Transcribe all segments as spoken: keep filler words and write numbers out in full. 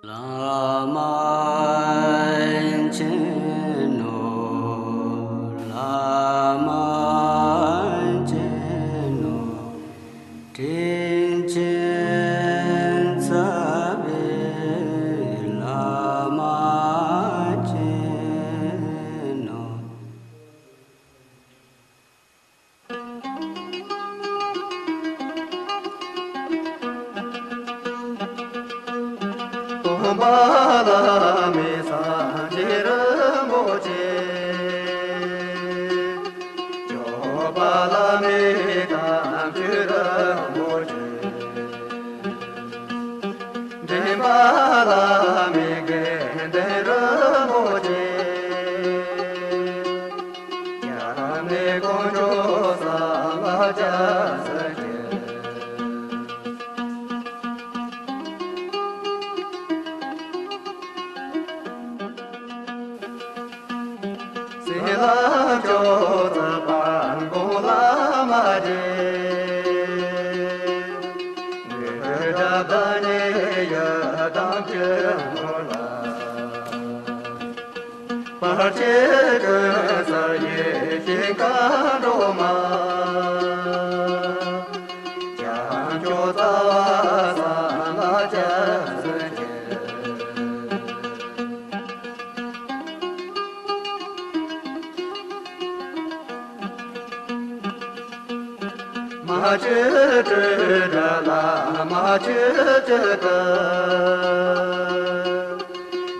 བླ་མ་མཁྱེན་ནོ། བླ་མ་མཁྱེན་ནོ། དྲིན་ཅན་རྩ་བའི་བླ་མ་མཁྱེན་ནོ། སྟོན་པ་བླ་མེད་སངས་རྒྱས་རིན་པོ་ཆེ། སྐྱོབ་པ་བླ་མེད་དམ་ཆོས་རིན་པོ་ཆེ། འདྲེན་པ་བླ་མེད་དགེ་འདུན་རིན་པོ་ཆེ། སྐྱབས་གནས་དཀོན་མཆོག་གསང་སྔགས་རྒྱ་མཚོའི་རྒྱལ། སྲིད་ལ་སྐྱོབ་ཚུལ་དཔལ་མགོན་བླ་མ་རྗེ། ངེས་དགྲ་བདག་ཉིད་ཡི་དམ་ཆོས་འཁོར་ལ། བར་ཆད་ཀུན་སེལ་ཡེ་ཤེས་མཁའ་འགྲོ་མ། བྱང་ཆུབ་རྩ་བ་གསང་སྔགས་རྒྱ་མཚོའི་རྒྱལ། མ་ཆོས་སྤྲོས་བྲལ་བླ་མ་ཆོས་ཀྱི་སྐུ།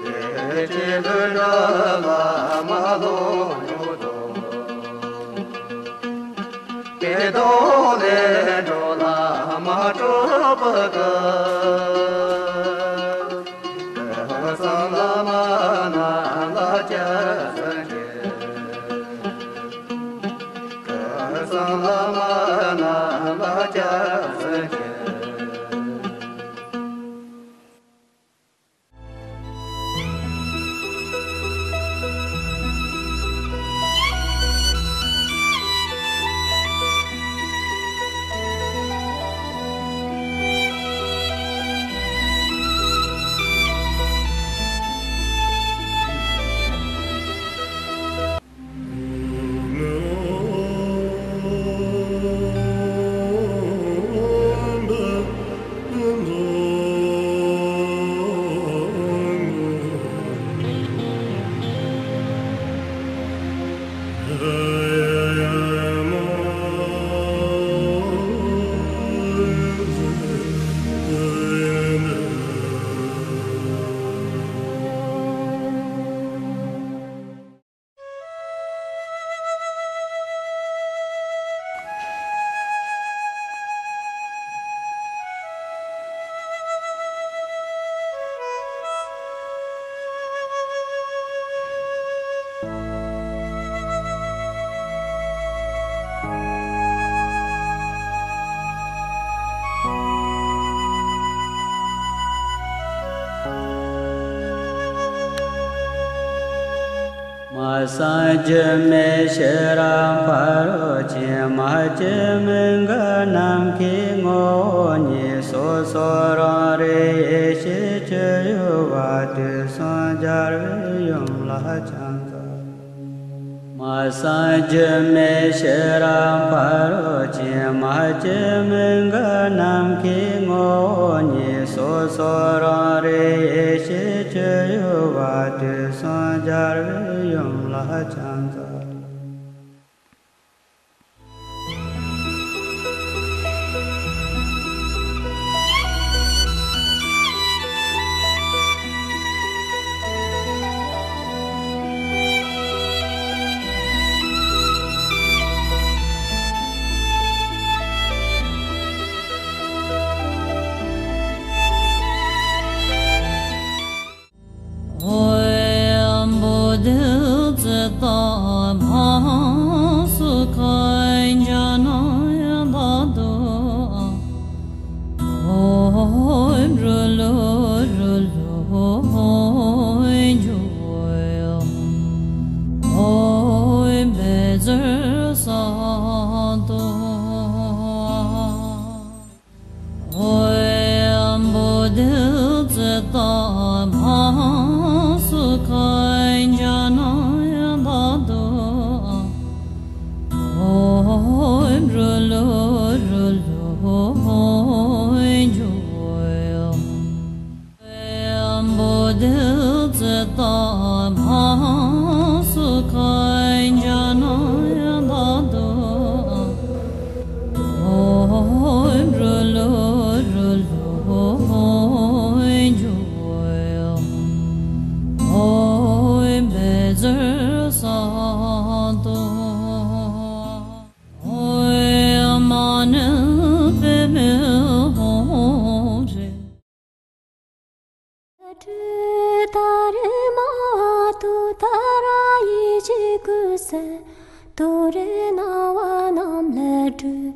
ལས་ཀྱི་ལུས་འདྲ་བླ་མ་ལོངས་སྤྱོད་རྫོགས། དཔལ་རྡོར་ལས་འགྲོ་བླ་མ་སྤྲུལ་པའི་སྐུ། སྐུ་གསུམ་བླ་མ་རྣམས་ལ་སྐྱབས་སུ་མཆི། སྐུ་གསུམ་བླ་མ་རྣམས་ལ་སྐྱབས་སུ་མཆི། མ་སངས་རྒྱས་མི་ཤེས་རབ་ཕ་རོལ་ཕྱིན། མ་སྐྱེས་མི་འགག་ནམ་མཁའི་ངོ་བོ་ཉིད། སོ་སོ་རང་རིག་ཡེ་ཤེས་སྤྱོད་ཡུལ་བ། དུས་གསུམ་རྒྱལ་བའི་ཡུམ་ལ་ཕྱག་འཚལ། མ་སངས་རྒྱས་མི་ཤེས་རབ་ཕ་རོལ་ཕྱིན། མ་སྐྱེས་མི་འགག་ནམ་མཁའི་ངོ་བོ་ཉིད། སོ་སོ་རང་རིག་ཡེ་ཤེས་སྤྱོད་ཡུལ་བ། དུས་གསུམ་རྒྱལ་བའི་ཡུམ་ལ་ཕྱག་འཚལ། ཏྲུ་ཏཱ་རེ་མ་ཏུཏྟཱ་ར་ཡེ་ཤེས་སྐུ་གསལ། ཏུ་རེ་སྣང་བ་རྣམས་ལས་སྒྲོལ།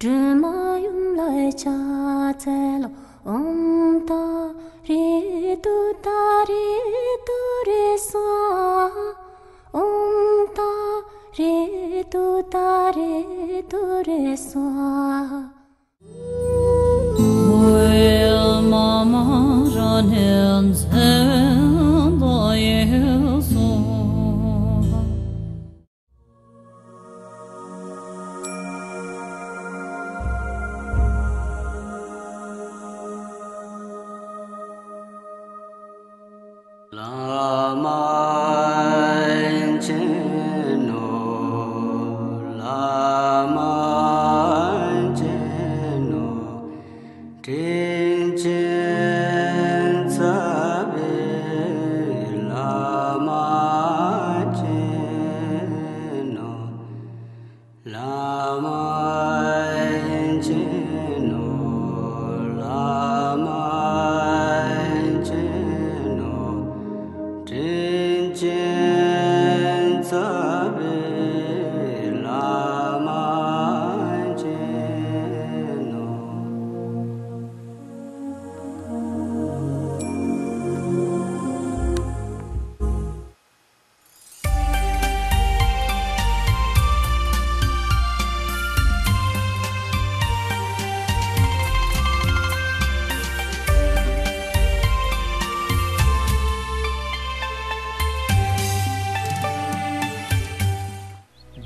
སྒྲོལ་མ་ཡུམ་ལ་ཕྱག་འཚལ་ལོ། ཨོཾ་ཏཱ་རེ་ཏུཏྟཱ་རེ་ཏུ་རེ་སྭཱ་ཧཱ། ཨོཾ་ཏཱ་རེ་ཏུཏྟཱ་རེ་ཏུ་རེ་སྭཱ་ཧཱ། བླ་མ་མཁྱེན་ནོ། བླ་མ་མཁྱེན་ནོ། དྲིན་ཅན་ཚ་བའི་བླ་མ་མཁྱེན་ནོ། བླ་མ་མཁྱེན་ནོ། བླ་མ་མཁྱེན་ནོ། དྲིན་ཅན་ཚ་བའི་བླ་མ་མཁྱེན་ནོ།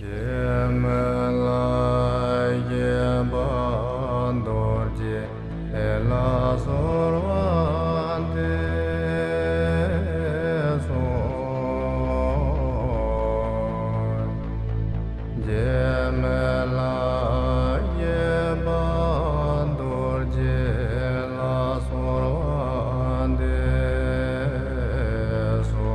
རྗེ་མི་ལ་དགྱེས་པ་རྡོ་རྗེ་ལ་གསོལ་བ་འདེབས་སོ། རྗེ་མི་ལ་དགྱེས་པ་རྡོ་རྗེ་ལ་གསོལ་བ་འདེབས་སོ།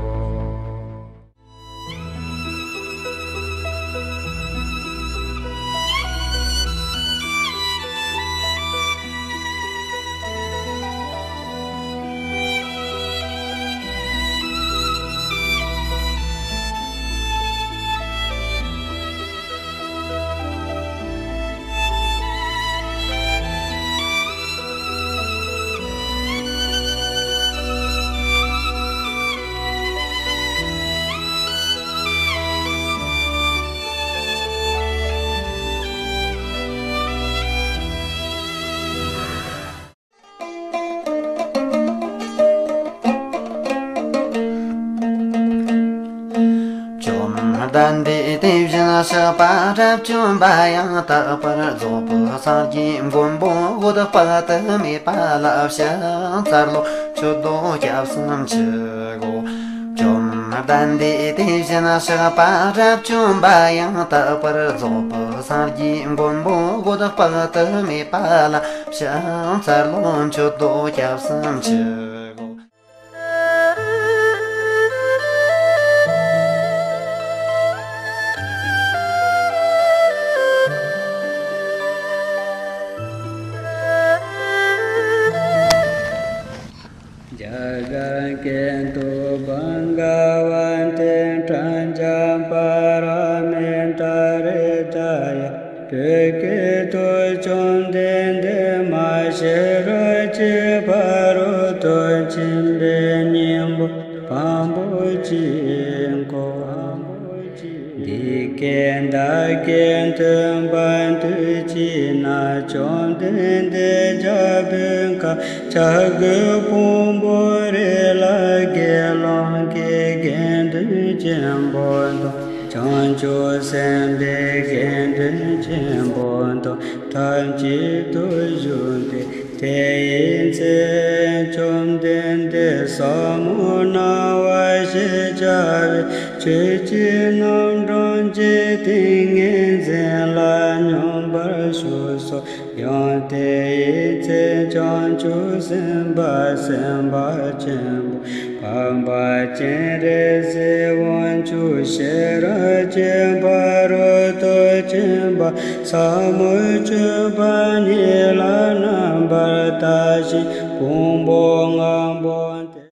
བཅོམ་ལྡན་འདས་དེ་བཞིན་གཤེགས་པ་དགྲ་བཅོམ་པ་ཡང་དག་པར་རྫོགས་པའི་སངས་རྒྱས་མགོན་པོ་འོད་དཔག་ཏུ་མེད་པ་ལ་ཕྱག་འཚལ་ལོ། མཆོད་དོ་སྐྱབས་སུ་མཆིའོ། བཅོམ་ལྡན་འདས་དེ་བཞིན་གཤེགས་པ་དགྲ་བཅོམ་པ་ཡང་དག་པར་རྫོགས་པའི་སངས་རྒྱས་མགོན་པོ་འོད་དཔག་ཏུ་མེད་པ་ལ་ཕྱག་འཚལ་ལོ། མཆོད་དོ་སྐྱབས་སུ་མཆིའོ། རྒྱ་གར་སྐད་དུ། བྷ་ག་ཝ་ཏེ་པྲཛྙཱ་པཱ་ར་མི་ཏཱ་རི་ཏཱ་ཡ། བོད་སྐད་དུ། བཅོམ་ལྡན་འདས་མ་ཤེས་རབ་ཀྱི་ཕ་རོལ་ཏུ་ཕྱིན་པའི་སྙིང་པོ་བམ་པོ་གཅིག་གོ། འདི་ སྐད་བརྡ་སྐད་མཐུན་པ་དུས་གཅིག་ན། བཅོམ་ལྡན་འདས་རྒྱལ་པོའི་ཁབ་བྱ་རྒོད་ཕུང་པོའི་རི་ལ་དགེ་སློང་གི་དགེ་འདུན་ཆེན་པོ་དང་། བྱང་ཆུབ་སེམས་དཔའི་དགེ་འདུན་ཆེན་པོ་དང་ཐབས་ཅིག་ཏུ་བཞུགས་ཏེ། དེ་ཡི་ཚེ་བཅོམ་ལྡན་འདས་ཟབ་མོ་སྣང་བ་ཞེས་བྱ་བའི་ཆོས་ཀྱི་རྣམ་གྲངས་ཀྱི་ཏིང་ངེ་འཛིན་ལ་སྙོམས་པར་ཞུགས་སོ། ཡང་དེ་ཡི་ཚེ་བྱང་ཆུབ་སེམས་དཔའ་སེམས་དཔའ་ཆེན་པོ་འཕགས་པ་སྤྱན་རས་གཟིགས། དབང་ཕྱུག་ཤེས་རབ་ཀྱི་ཕ་རོལ་ཏུ་ཕྱིན་པ་ཟབ་མོའི་སྤྱོད་པ་ཉིད་ལ་རྣམ་པར་ལྟ་ཞིང་ཕུང་པོ་ལྔ་པོ་སྟེ།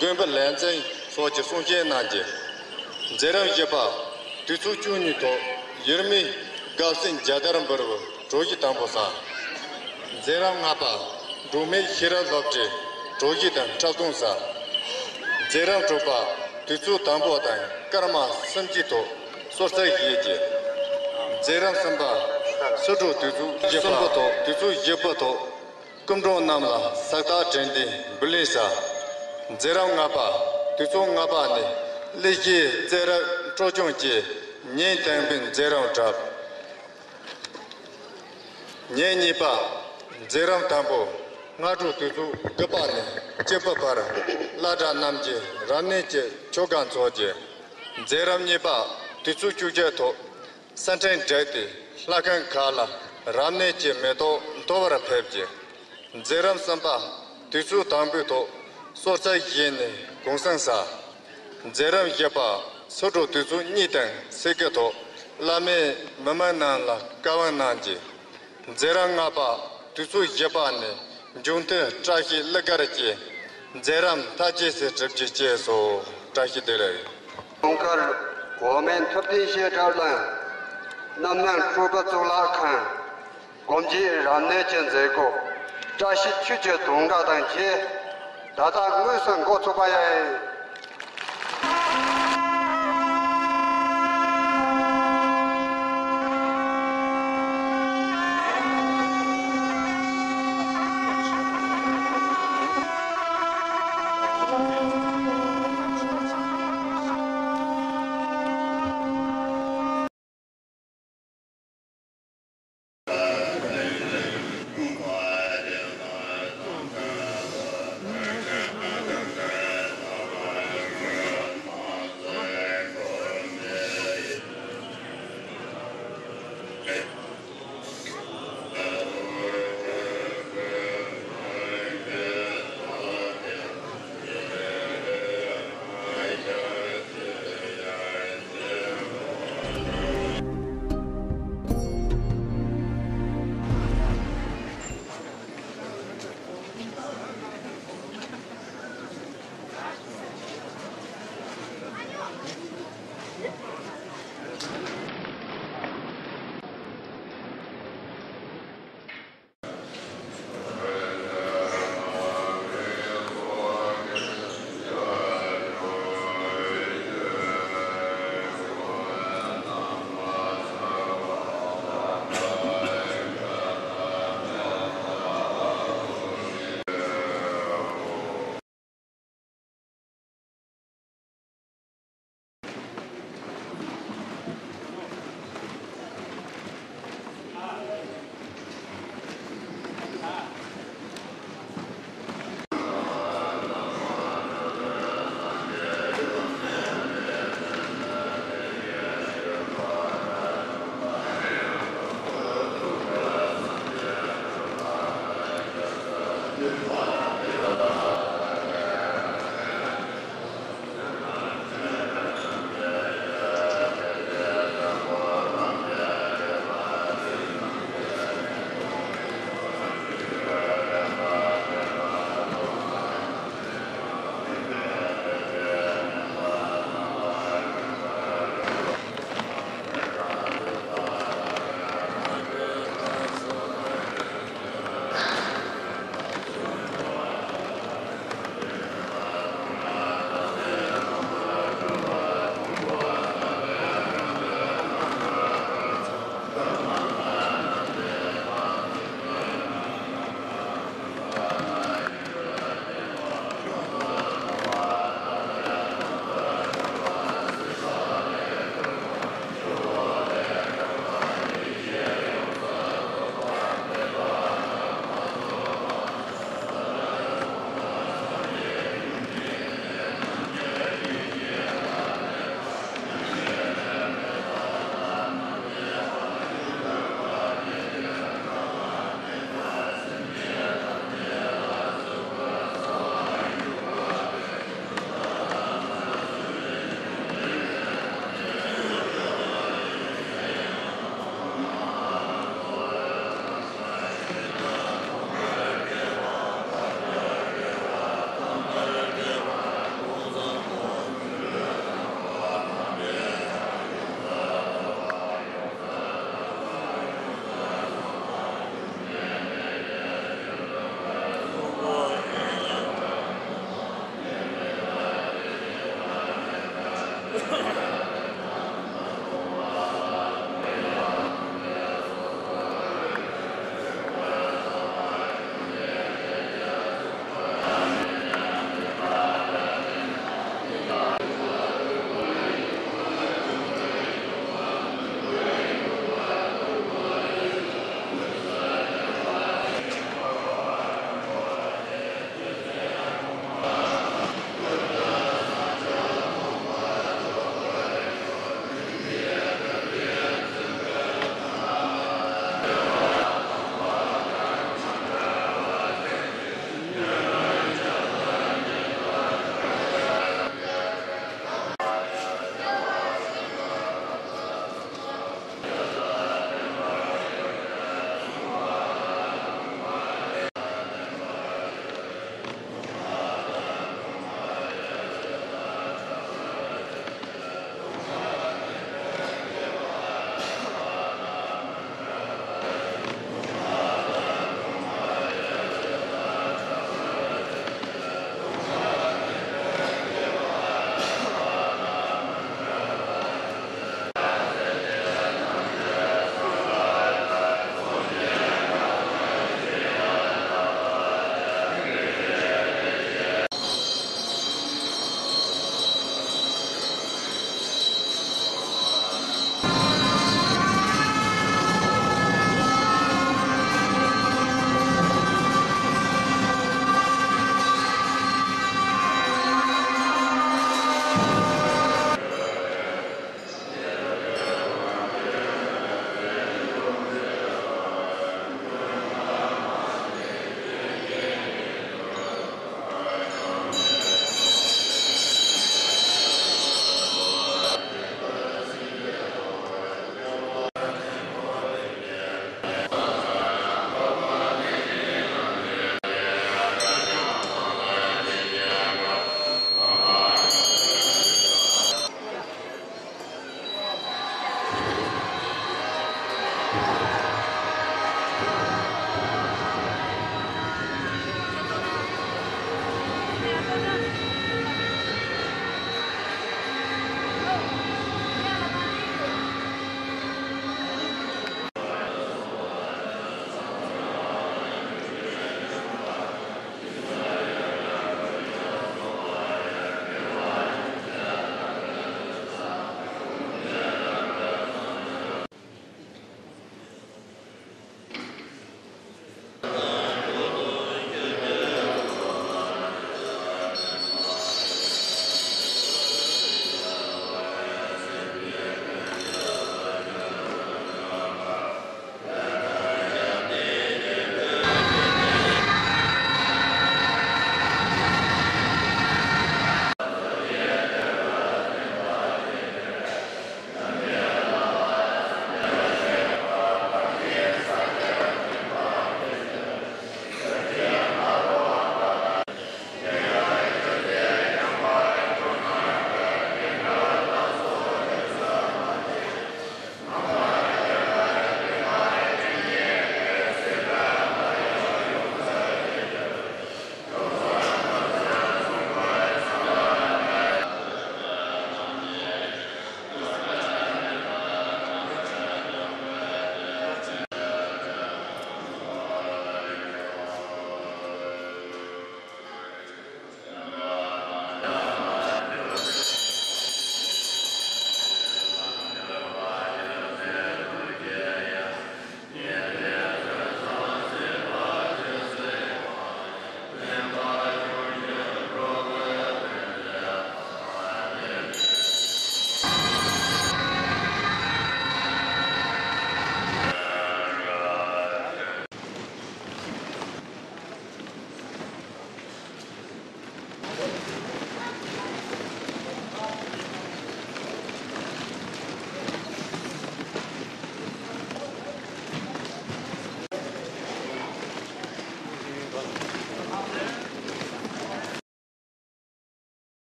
དགོན་པ་ལས་ཚན་སོགས་ཀྱིས་གསུང་བཤད་གནང་རྗེས། མཛད་རིམ་བཞི་པ། དུས་ཚོད་བཅུ་གཉིས་ཐོག་ཡུལ་མི་དགའ་བསུ་མཇལ་དར་འབུལ་བའི་གྲོས་གཞི་དང་པོ་བཟང་། མཛད་རིམ་ལྔ་པ། འབྲུག་མི་ཤེས་རབ་སློབ་གྲྭའི་གྲོས་གཞི་དང་འཁྲབ་སྟོན་བཟང་། མཛད་རིམ་དྲུག་པ། དུས་ཚོད་དང་པོ་དང་སྐར་མ་སུམ་ཅུ་ཐོག་གསོལ་ཚིགས་བཞེས་རྗེས། མཛད་རིམ་གསུམ་པ། ཕྱི་དྲོ་དུས་ཚོད་བཞི་པ་ཐོག་དུས་ཚོད་བཞི་པ་ཐོག་སྐུ་མགྲོན་རྣམས་ལ་ས་རྟགས་དྲན་རྟེན་འབུལ་ལེན་བྱ། མཛད་རིམ་ལྔ་པ། དུས་ཚོད་ལྔ་པ་ནས་གླུ་གཞས་རྩེད་རིགས་འཁྲབ་སྟོན་བཅས་ཉིན་དང་པོའི་མཛད་རིམ་གྲུབ། ཉིན་གཉིས་པ། མཛད་རིམ་དང་པོ། སྔ་དྲོ་དུས་ཚོད་དགུ་པ་ནས་བཅུ་པ་བར་བླ་གྲྭ་རྣམས་ཀྱིས་རབ་གནས་ཀྱི་ཆོ་ག་འཚོགས་རྗེས། མཛད་རིམ་གཉིས་པ། དུས་ཚོད་བཅུ་གཅིག་ཐོག་ས་ཕྲན་བསྒྲགས་ཏེ་ལྷ་ཁང་ཁག་ལ་རབ་གནས་ཀྱི་མེ་ཏོག་འདོར་བར་ཕེབས་ཀྱི། མཛད་རིམ་གསུམ་པ། དུས་ཚོད་དང་པོའི་ཐོག་སྲོག་རྩ་བཞེས་ནས་གུང་སེང་ཟ། མཛད་རིམ་བཞི་པ། ཚོགས་གྲོལ་དུས་ཚོད་གཉིས་དང་ཚིག་གི་ཐོག་བླ་མས་མི་མང་རྣམས་ལ་བཀའ་དབང་གནང་རྗེས། མཛད་རིམ་ལྔ་པ། དུས་ཚོད་བཞི་པ་ནས་མཇུག་མཐུད་བཀྲ་ཤིས་གླུ་གར་གྱི་མཛད་རིམ་མཐའ་རྒྱས་སུ་གྲུབ་རྒྱུ་བཅས་སོ། བཀྲ་ཤིས་བདེ་ལེགས། དུང་དཀར་འོག་མིན་ཐུབ་བསྟན་བཤད་གྲྭ་གླིང་རྣམ་སྨིན་སྤྲུལ་པ་གཙུག་ལག་ཁང་། སྒོམ་རྒྱུའི་རབ་གནས་ཀྱི་མཛད་སྒོ། བཀྲ་ཤིས་ཆོས་ཀྱི་དུང་སྒྲ་དང་བཅས་ད་ལྟ་དངོས་སུ་འགོ་ཚུགས་པ་ཡིན།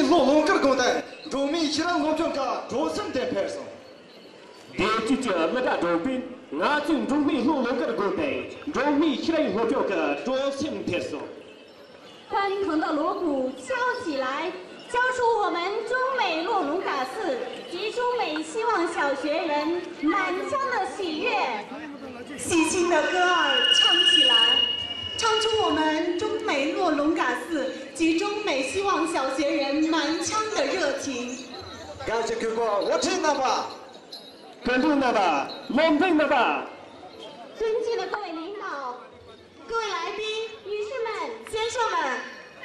ལྷོ་ལུང་དཀར་དགོན་དང་འབྲོག་མིའི་ཤེས་རིག་སློབ་སྦྱོང་ཁང་སྤྲོ་སེམས་ལྡན་ཕེབས་སོང་། དེ་དུས་ཀྱི་སློབ་གྲྭ་དྲུང་དཔོན་ང་ཚོའི་འབྲོག་མིའི་ལྷོ་ལུང་དཀར་དགོན་དང་འབྲོག་མིའི་ཤེས་རིག་སློབ་སྦྱོང་ཁང་སྤྲོ་སེམས་ཕེབས་སོང་། 欢腾的锣鼓敲起来，敲出我们中美洛龙嘎寺及中美希望小学人满腔的喜悦。喜庆的歌儿唱起来，唱出我们中美洛龙嘎寺及中美希望小学人满腔的热情。 དགའ་བཞིན་གུས་པ་དབུ་ཁྲིད་རྣམ་པ། སྐུ་མགྲོན་རྣམ་པ། བློ་མཐུན་རྣམ་པ། 尊敬的各位领导，各位来宾，女士们、先生们，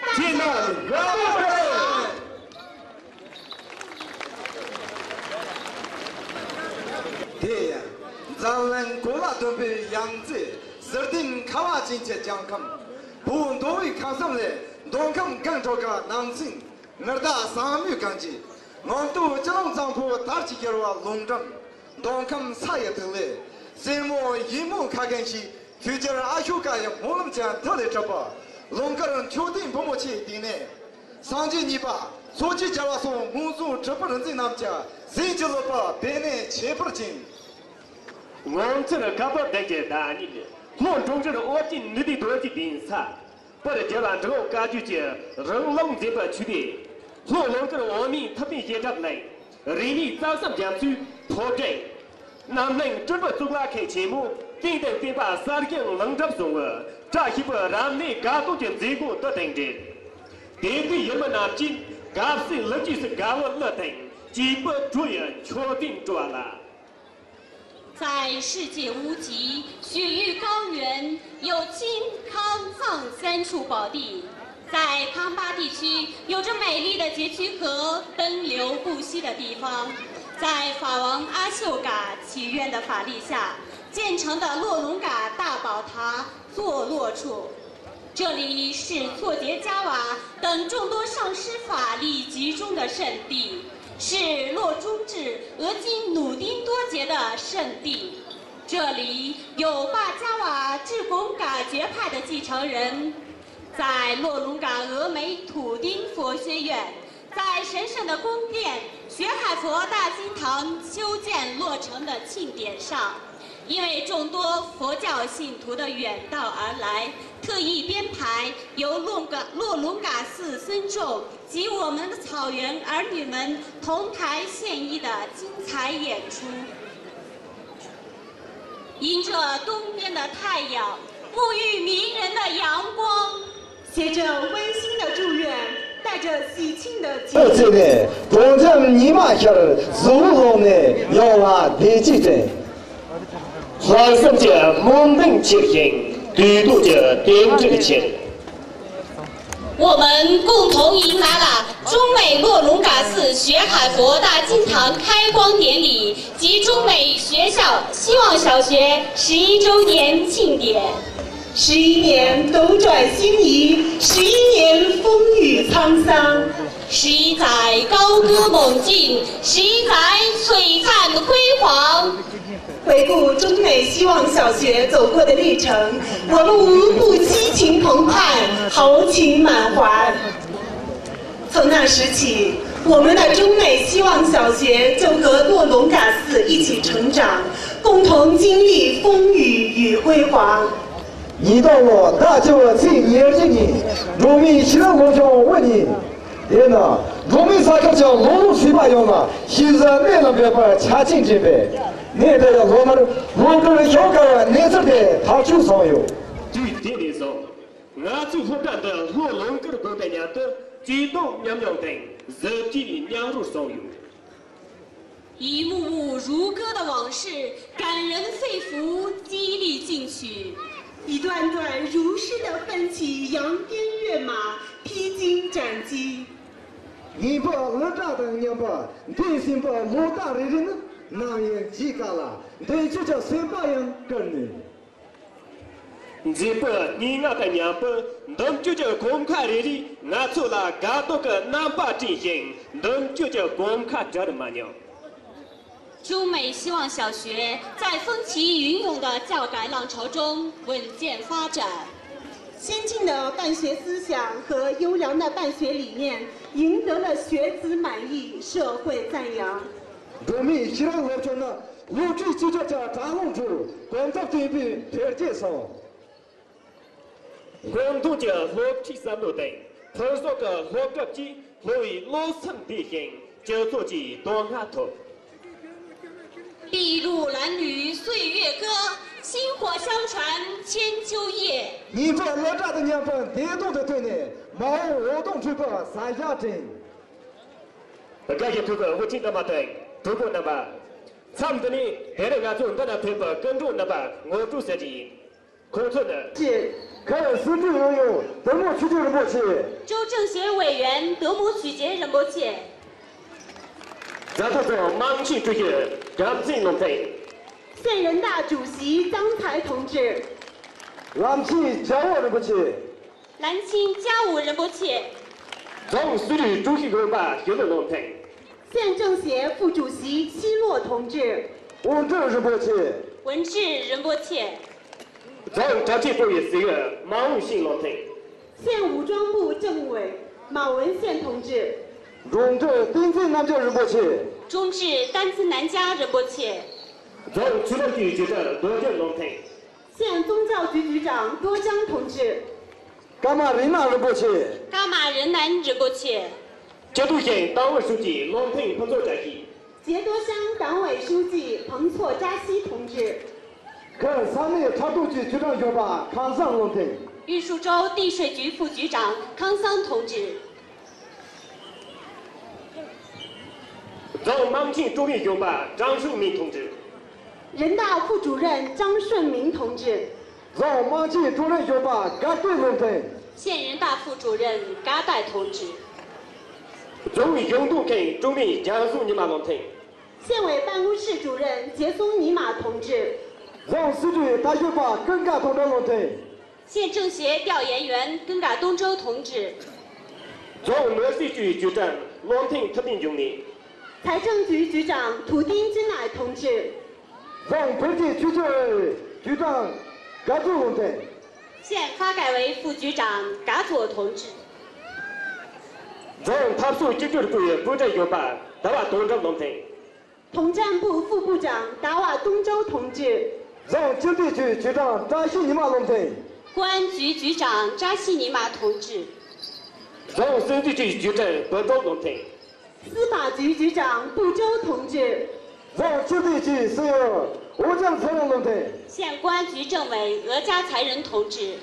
大家 རྗེས་མ་དགའ་པོ་རེད། དེ་ཡང་འཛམ་གླིང་གོ་ལ་ལྡོན་པའི་ཡང་རྩེ། ཟུར་ལྡན་ཁ་བ་ཅན་གྱི་ལྗང་ཁམས། བོད་མདོ་དབུས་ཁམས་གསུམ་ལས། མདོ་ཁམས་སྒང་དྲུག་གི་ནང་ཚན། ངར་ཟླ་ཟངས་མོའི་གངས་ཀྱི། ངང་སྟོད་སྤྱི་ལོ་གཙང་པོ་དར་གྱིས་བསྒྱུར་བ་ལུང་འགྲམ། མདོ་ཁམས་ས་ཡི་ཐིག་ལེ། སྲས་མོ་ཡིད་སྨོན་ཁ་རྒན་ཞིག་དུས་འགྱུར་ཨ་ཤོ་ཀ་ཡི་སྨོན་ལམ་གྱི་མཐིལ་ལས་གྲུབ་པ། ལུང་དཀར་མཆོད་རྟེན་བུ་མོ་ཆེའི་སྟེང་ནས། སངས་རྒྱས་གཉིས་པ་མཚོ་སྐྱེས་རྒྱལ་བ་སོགས་སྔོན་སོང་གྲུབ་པར་འཛིན་རྣམས་ཀྱི་གཟན་གྱི་ལུས་པོ་བེར་ནས་ཁྱད་པར་ཅན། ངོ་མཚར་དཀར་པོ་ལྡན་གྱི་བདག་ཉིད། ལྷོ་འབྲོག་རི་དབུ་རྒྱན་ནུས་ལྡན་རྡོ་རྗེ་གདན་ས། བར་རྒྱལ་བ་འབྲི་གུང་བཀའ་བརྒྱུད་ཀྱི་རིང་ལུགས་འཛིན་པའི་ཆོས་སྡེ། ལྷོ་ལུང་དཀར་འོག་མིན་ཐུབ་བསྟན་རྒྱས་གྲྭ་གླིང་། རིག་གནས་རྩལ་གསུམ་རྒྱ་མཚོའི་ཕོ་བྲང་། རྣམ་གླིང་སྤྲུལ་པའི་གཙུག་ལག་ཁང་ཆེན་མོ། སྟེང་དང་བརྟེན་པ་གསེར་གྱི་ལྷུན་གྲུབ་བཟང་བོའི་བཀྲ་ཤིས་པའི་རབ་གནས་དགའ་སྟོན་གྱི་མཛད་སྒོ་འདི་དང་འབྲེལ། དད་ལྡན་ཡུལ་མི་རྣམས་ཀྱིས་དགའ་བསུའི་ལེགས་སྐྱེས་སུ་དགའ་བོའི་གླུ་དང་སྐྱིད་པའི་བྲོ་ཡི་མཆོད་རྟེན་སྤྲོ་བ་ལ། 在世界屋脊、雪域高原，有金、康、藏三处宝地。在康巴地区，有着美丽的结曲河奔流不息的地方。在法王阿秀嘎祈愿的法力下，建成的洛隆嘎大宝塔坐落处。 这里是措杰加瓦等众多上师法力集中的圣地，是洛中智俄金努丁多杰的圣地。这里有巴加瓦智贡嘎杰派的继承人，在洛隆嘎俄美土丁佛学院，在神圣的宫殿雪海佛大金堂修建落成的庆典上， 因为众多佛教信徒的远道而来，特意编排由洛嘎洛隆嘎寺僧众及我们的草原儿女们同台献艺的精彩演出。迎着东边的太阳，沐浴迷人的阳光， 携着温馨的祝愿，带着喜庆的节 ཚེ་ནས་གྲོང་འཇམ་ཉི་མ་ཤར། གཟུགས་ལོག་ནས་ཡོང་བ་བདེ་སྐྱིད་དྲན། ལྷག་བསམ་གྱི་སྨོན་འདུན་ཆེར་བཞེངས། དུས་ཐོག་གི་རྟེན་འབྲེལ་ཆེད། 我们共同迎来了中美洛隆嘎寺雪海佛大金堂开光典礼及中美学校希望小学十一周年庆典。 十一年斗转星移，十一年风雨沧桑。十一载高歌猛进，十一载璀璨辉煌。回顾中美希望小学走过的历程，我们无不激情澎湃，豪情满怀。 从那时起，我们的中美希望小学就和洛隆嘎寺一起成长，共同经历风雨与辉煌。 ཉིས་སྟོང་ལོ་ཟླ་བཅུ་བའི་ཚེས་ཉེར་གཅིག་ཉིན་འབྲོག་མིའི་ཤེས་རིག་སློབ་སྦྱོང་དབུ་བརྙེས། དེས་ན་འབྲོག་མིའི་ས་ཁུལ་གྱི་ལོ་ལོན་བྱིས་པ་ཡོངས་ལ་ཤེས་བཟའ་གནས་ལ་འབེབས་པར་ཆ་རྐྱེན་བསྐྲུན་པས། གནས་དེ་ཡི་སློབ་མར་སློབ་གྲྭར་ཞུགས་དཀའ་བའི་གནས་ཚུལ་དེ་ཐག་གཅོད་བྱུང་ཡོད། དུས་དེ་ནས་བཟུང་། ང་ཚོའི་སློབ་གྲྭ་འདི་ལྷོ་ལུང་དཀར་དགོན་དང་མཉམ་དུ་སྐྱིད་སྡུག་མཉམ་མྱོང་དང་གཟི་བརྗིད་མཉམ་རོལ་སོང་ཡོད། 一幕幕如歌的往事，感人肺腑，激励进取。一段段如诗的奋起，扬鞭跃马，披荆斩棘。 ངེས་པར་སློབ་གྲྭ་དང་མཉམ་པར་འདས་ཟིན་པའི་ལོ་ཟླ་རེ་རེ་ནི་ནམ་ཡང་བརྗེད་དཀའ་ལ། འདས་མཆོད་ཀྱི་སེམས་པ་ཡང་བསྐྱུར་ནུས། མཛེས་པའི་སྙན་ངག་དང་མཉམ་པར་འདས་མཆོད་ཀྱི་གོམ་ཁ་རེ་རེས་ང་ཚོ་ལ་དགའ་སྡུག་གི་རྣམ་པ་སྤྲིན་ཞིང་འདས་མཆོད་ཀྱི་གོམ་ཁ་བྲལ་མ་མྱོང་། 中美希望小学在风起云涌的教改浪潮中稳健发展。先进的办学思想和优良的办学理念赢得了学子满意，社会赞扬。 འབྲོག་མིའི་ཤེས་རབ་སློབ་སྦྱོང་ནི་སློབ་ཁྲིད་སྤྱི་ཁྱབ་ཀྱི་དྲ་ལམ་ཁྲོད་གོམ་སྟབས་བརྟན་པོས་འཕེལ་རྒྱས་སོང་། སྔོན་ཐོན་གྱི་སློབ་ཁྲིད་བསམ་བློ་དང་ཕུན་ཚོགས་ཀྱི་སློབ་གྲྭ་བཅས་སློབ་བུའི་བློ་སེམས་བདེ་ཞིང་སྤྱི་ཚོགས་ཀྱི་དོན་ལྔ་ཐོབ། 碧玉兰语岁月歌，薪火相传千秋业。 སྙན་གྲགས་སློབ་གྲྭ་དང་མཉམ་པར་བདེ་སྡུག་ཏུ་བསྟུན་ནས་མ་འོངས་འོད་སྟོང་འཕྲོས་པར་གཟའ་ཞག་བསྒྲིམས། དགའ་ཞིང་ཐུགས་ཁུར་དབུ་ཁྲིད་རྣམ་པ་དང་གྲོགས་པོ་རྣམ་པ། མཚམས་འདི་ནས་དེ་རིང་ང་ཚོ་འདི་ན་ཕེབས་པའི་སྐུ་མགྲོན་རྣམ་པར་ངོ་སྤྲོད་ཞུ་རྒྱུ་ཡིན། ཁོང་ཚོ་ནི། ཁ་སང་སྲིད་གྲོས་ཡོང་ཡོང་དུ་མོ་ཆོས་རྒྱལ་རིན་པོ་ཆེ། 州政协委员德摩曲节仁波切。 རྫ་སྟོད་རྫོང་དམངས་ཆེན་ཀྲུའུ་ཞི་བྱམས་བརྩེའི་བློ་མཐུན། 县人大主席张才同志。 ལམ་ཆེན་རྒྱལ་བ་རིན་པོ་ཆེ། 兰清嘉武仁波切。 རྫོང་སྲིད་གྲོས་ཀྲུའུ་ཞི་གཞོན་པ་ཞི་ལུ་བློ་མཐུན། 县政协副主席奚落同志。 དབང་གྲགས་རིན་པོ་ཆེ། 文治仁波切。 རྫོང་དྲག་ཆས་པུའུ་ཡི་ཟུར་དབུ་མང་ཝུའུ་ཤིང་བློ་མཐུན། 县武装部政委马文献同志。 འབྲོང་གྲོགས་བསྟན་འཛིན་རྣམ་རྒྱལ་རིན་པོ་ཆེ། 中智丹子南家仁波切。 རྫོང་ཆོས་ལུགས་ཀྱི་ཅུས་ཀྲང་རྡོ་རྗེ་བློ་མཐུན། 县宗教局局长多江同志。 ཀརྨ་རིག་ནག་རིན་པོ་ཆེ། 噶玛仁南仁波切。 ཀྱེ་ཏུའུ་ཞིང་ཏང་ཨུའི་ཧྲུའུ་ཅི་བློ་མཐུན་ཕུན་ཚོགས་བཀྲ་ཤིས། 杰多乡党委书记彭措扎西同志。 ཁ་སང་ས་གནས་ཁྲག་ཐུག་ཅུས་ཅུས་ཀྲང་གཞོན་པ་ཁང་བཟང་བློ་མཐུན། 玉树州地税局副局长康桑同志。 རྫོང་དམངས་ཆེན་ཀྲུའུ་རིན་གཞོན་པ་ཀྲང་ཧྲུན་མིན་同志། 人大副主任张顺明同志。 རྫོང་དམངས་ཆེན་ཀྲུའུ་རིན་གཞོན་པ་དགའ་སྟོན་བློ་མཐུན། 县人大副主任嘎代同志。 རྫོང་གཞུང་དོན་ཁང་ཀྲུའུ་རིན་རྒྱལ་སྲུང་ཉི་མ་བློ་མཐུན། 县委办公室主任杰松尼玛同志。 རྫོང་སྲིད་གྲོས་ལྟ་ཞིབ་པ་ཀུན་དགའ་ཐོག་འགྲོ་བློ་མཐུན། 县政协调研员根嘎东周同志。 རྫོང་ནོར་སྲིད་ཅུས་ཅུས་ཀྲང་བློ་མཐུན་ཐུབ་བསྟན་འབྱུང་གནས། 财政局局长图丁真乃同志。 རྫོང་འཕེལ་རྒྱས་ཆུ་ཚད་ཅུས་ཀྲང་དགའ་ཚོར་བློ་མཐུན། 县发改委副局长嘎佐同志。 རྫོང་འཐབ་ཕྱོགས་གཅིག་གྱུར་པུའུ་ཡི་པུའུ་ཀྲང་གཞོན་པ་ཟླ་བ་དོན་གྲུབ་བློ་མཐུན། 统战部副部长达瓦东周同志。 རྫོང་སྤྱི་བདེ་ཅུས་ཅུས་ཀྲང་བཀྲ་ཤིས་ཉི་མ་བློ་མཐུན། 公安局局长扎西尼玛同志。 རྫོང་སྲིད་འཛིན་ཅུས་ཅུས་ཀྲང་བུ་ཏོག་བློ་མཐུན། 司法局局长不周同志。 རྫོང་སྤྱི་བདེ་ཅུས་སྲིད་འོས་ཨོ་ཅང་ཚེ་རིང་བློ་མཐུན། 县公安局政委额加才仁同志。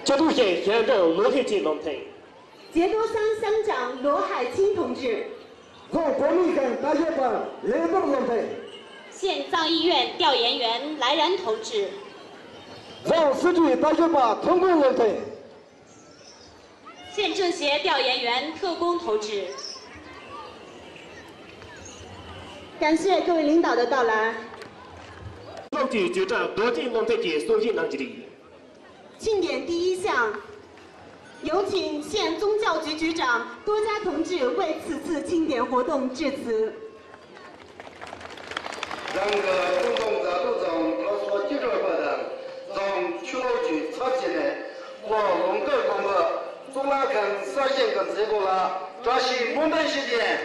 ཀྱེ་ཏུའུ་ཞིང་ཞིང་ཀྲང་ལོ་ཧི་ཅིན་བློ་མཐུན། 杰多乡乡长罗海清同志。 རྫོང་བོད་མིའི་ཤང་ལྟ་ཞིབ་པ་ལས་འབོར་བློ་མཐུན། 县藏议院调研员来然同志。 རྫོང་སྲིད་གྲོས་ལྟ་ཞིབ་པ་ཐོན་ཁུངས་བློ་མཐུན། 县政协调研员特工同志。 感谢各位领导的到来。 སློབ་ཀྱི་ཅུས་ཀྲང་རྡོ་རྗེ་བློ་མཐུན་གྱིས་གསུང་བཤད་གནང་རྒྱུ་རེད། 庆典第一项，有请县宗教局局长多加同志为此次庆典活动致辞。 རང་གི་ཀྲུང་གུང་རྫ་སྟོད་རྫོང་འཐབ་ཕྱོགས་སྤྱི་ཁྱབ་པ་དང་རྫོང་ཆོས་ལུགས་ཀྱི་ཚབ་བྱས་ནས་ལྷོ་ལུང་དཀར་དགོན་པ་གཙུག་ལག་ཁང་གསར་བཞེངས་ཀྱི་མཛད་སྒོ་ལ་བཀྲ་ཤིས་སྨོན་འདུན་ཞུ་རྒྱུ་ཡིན།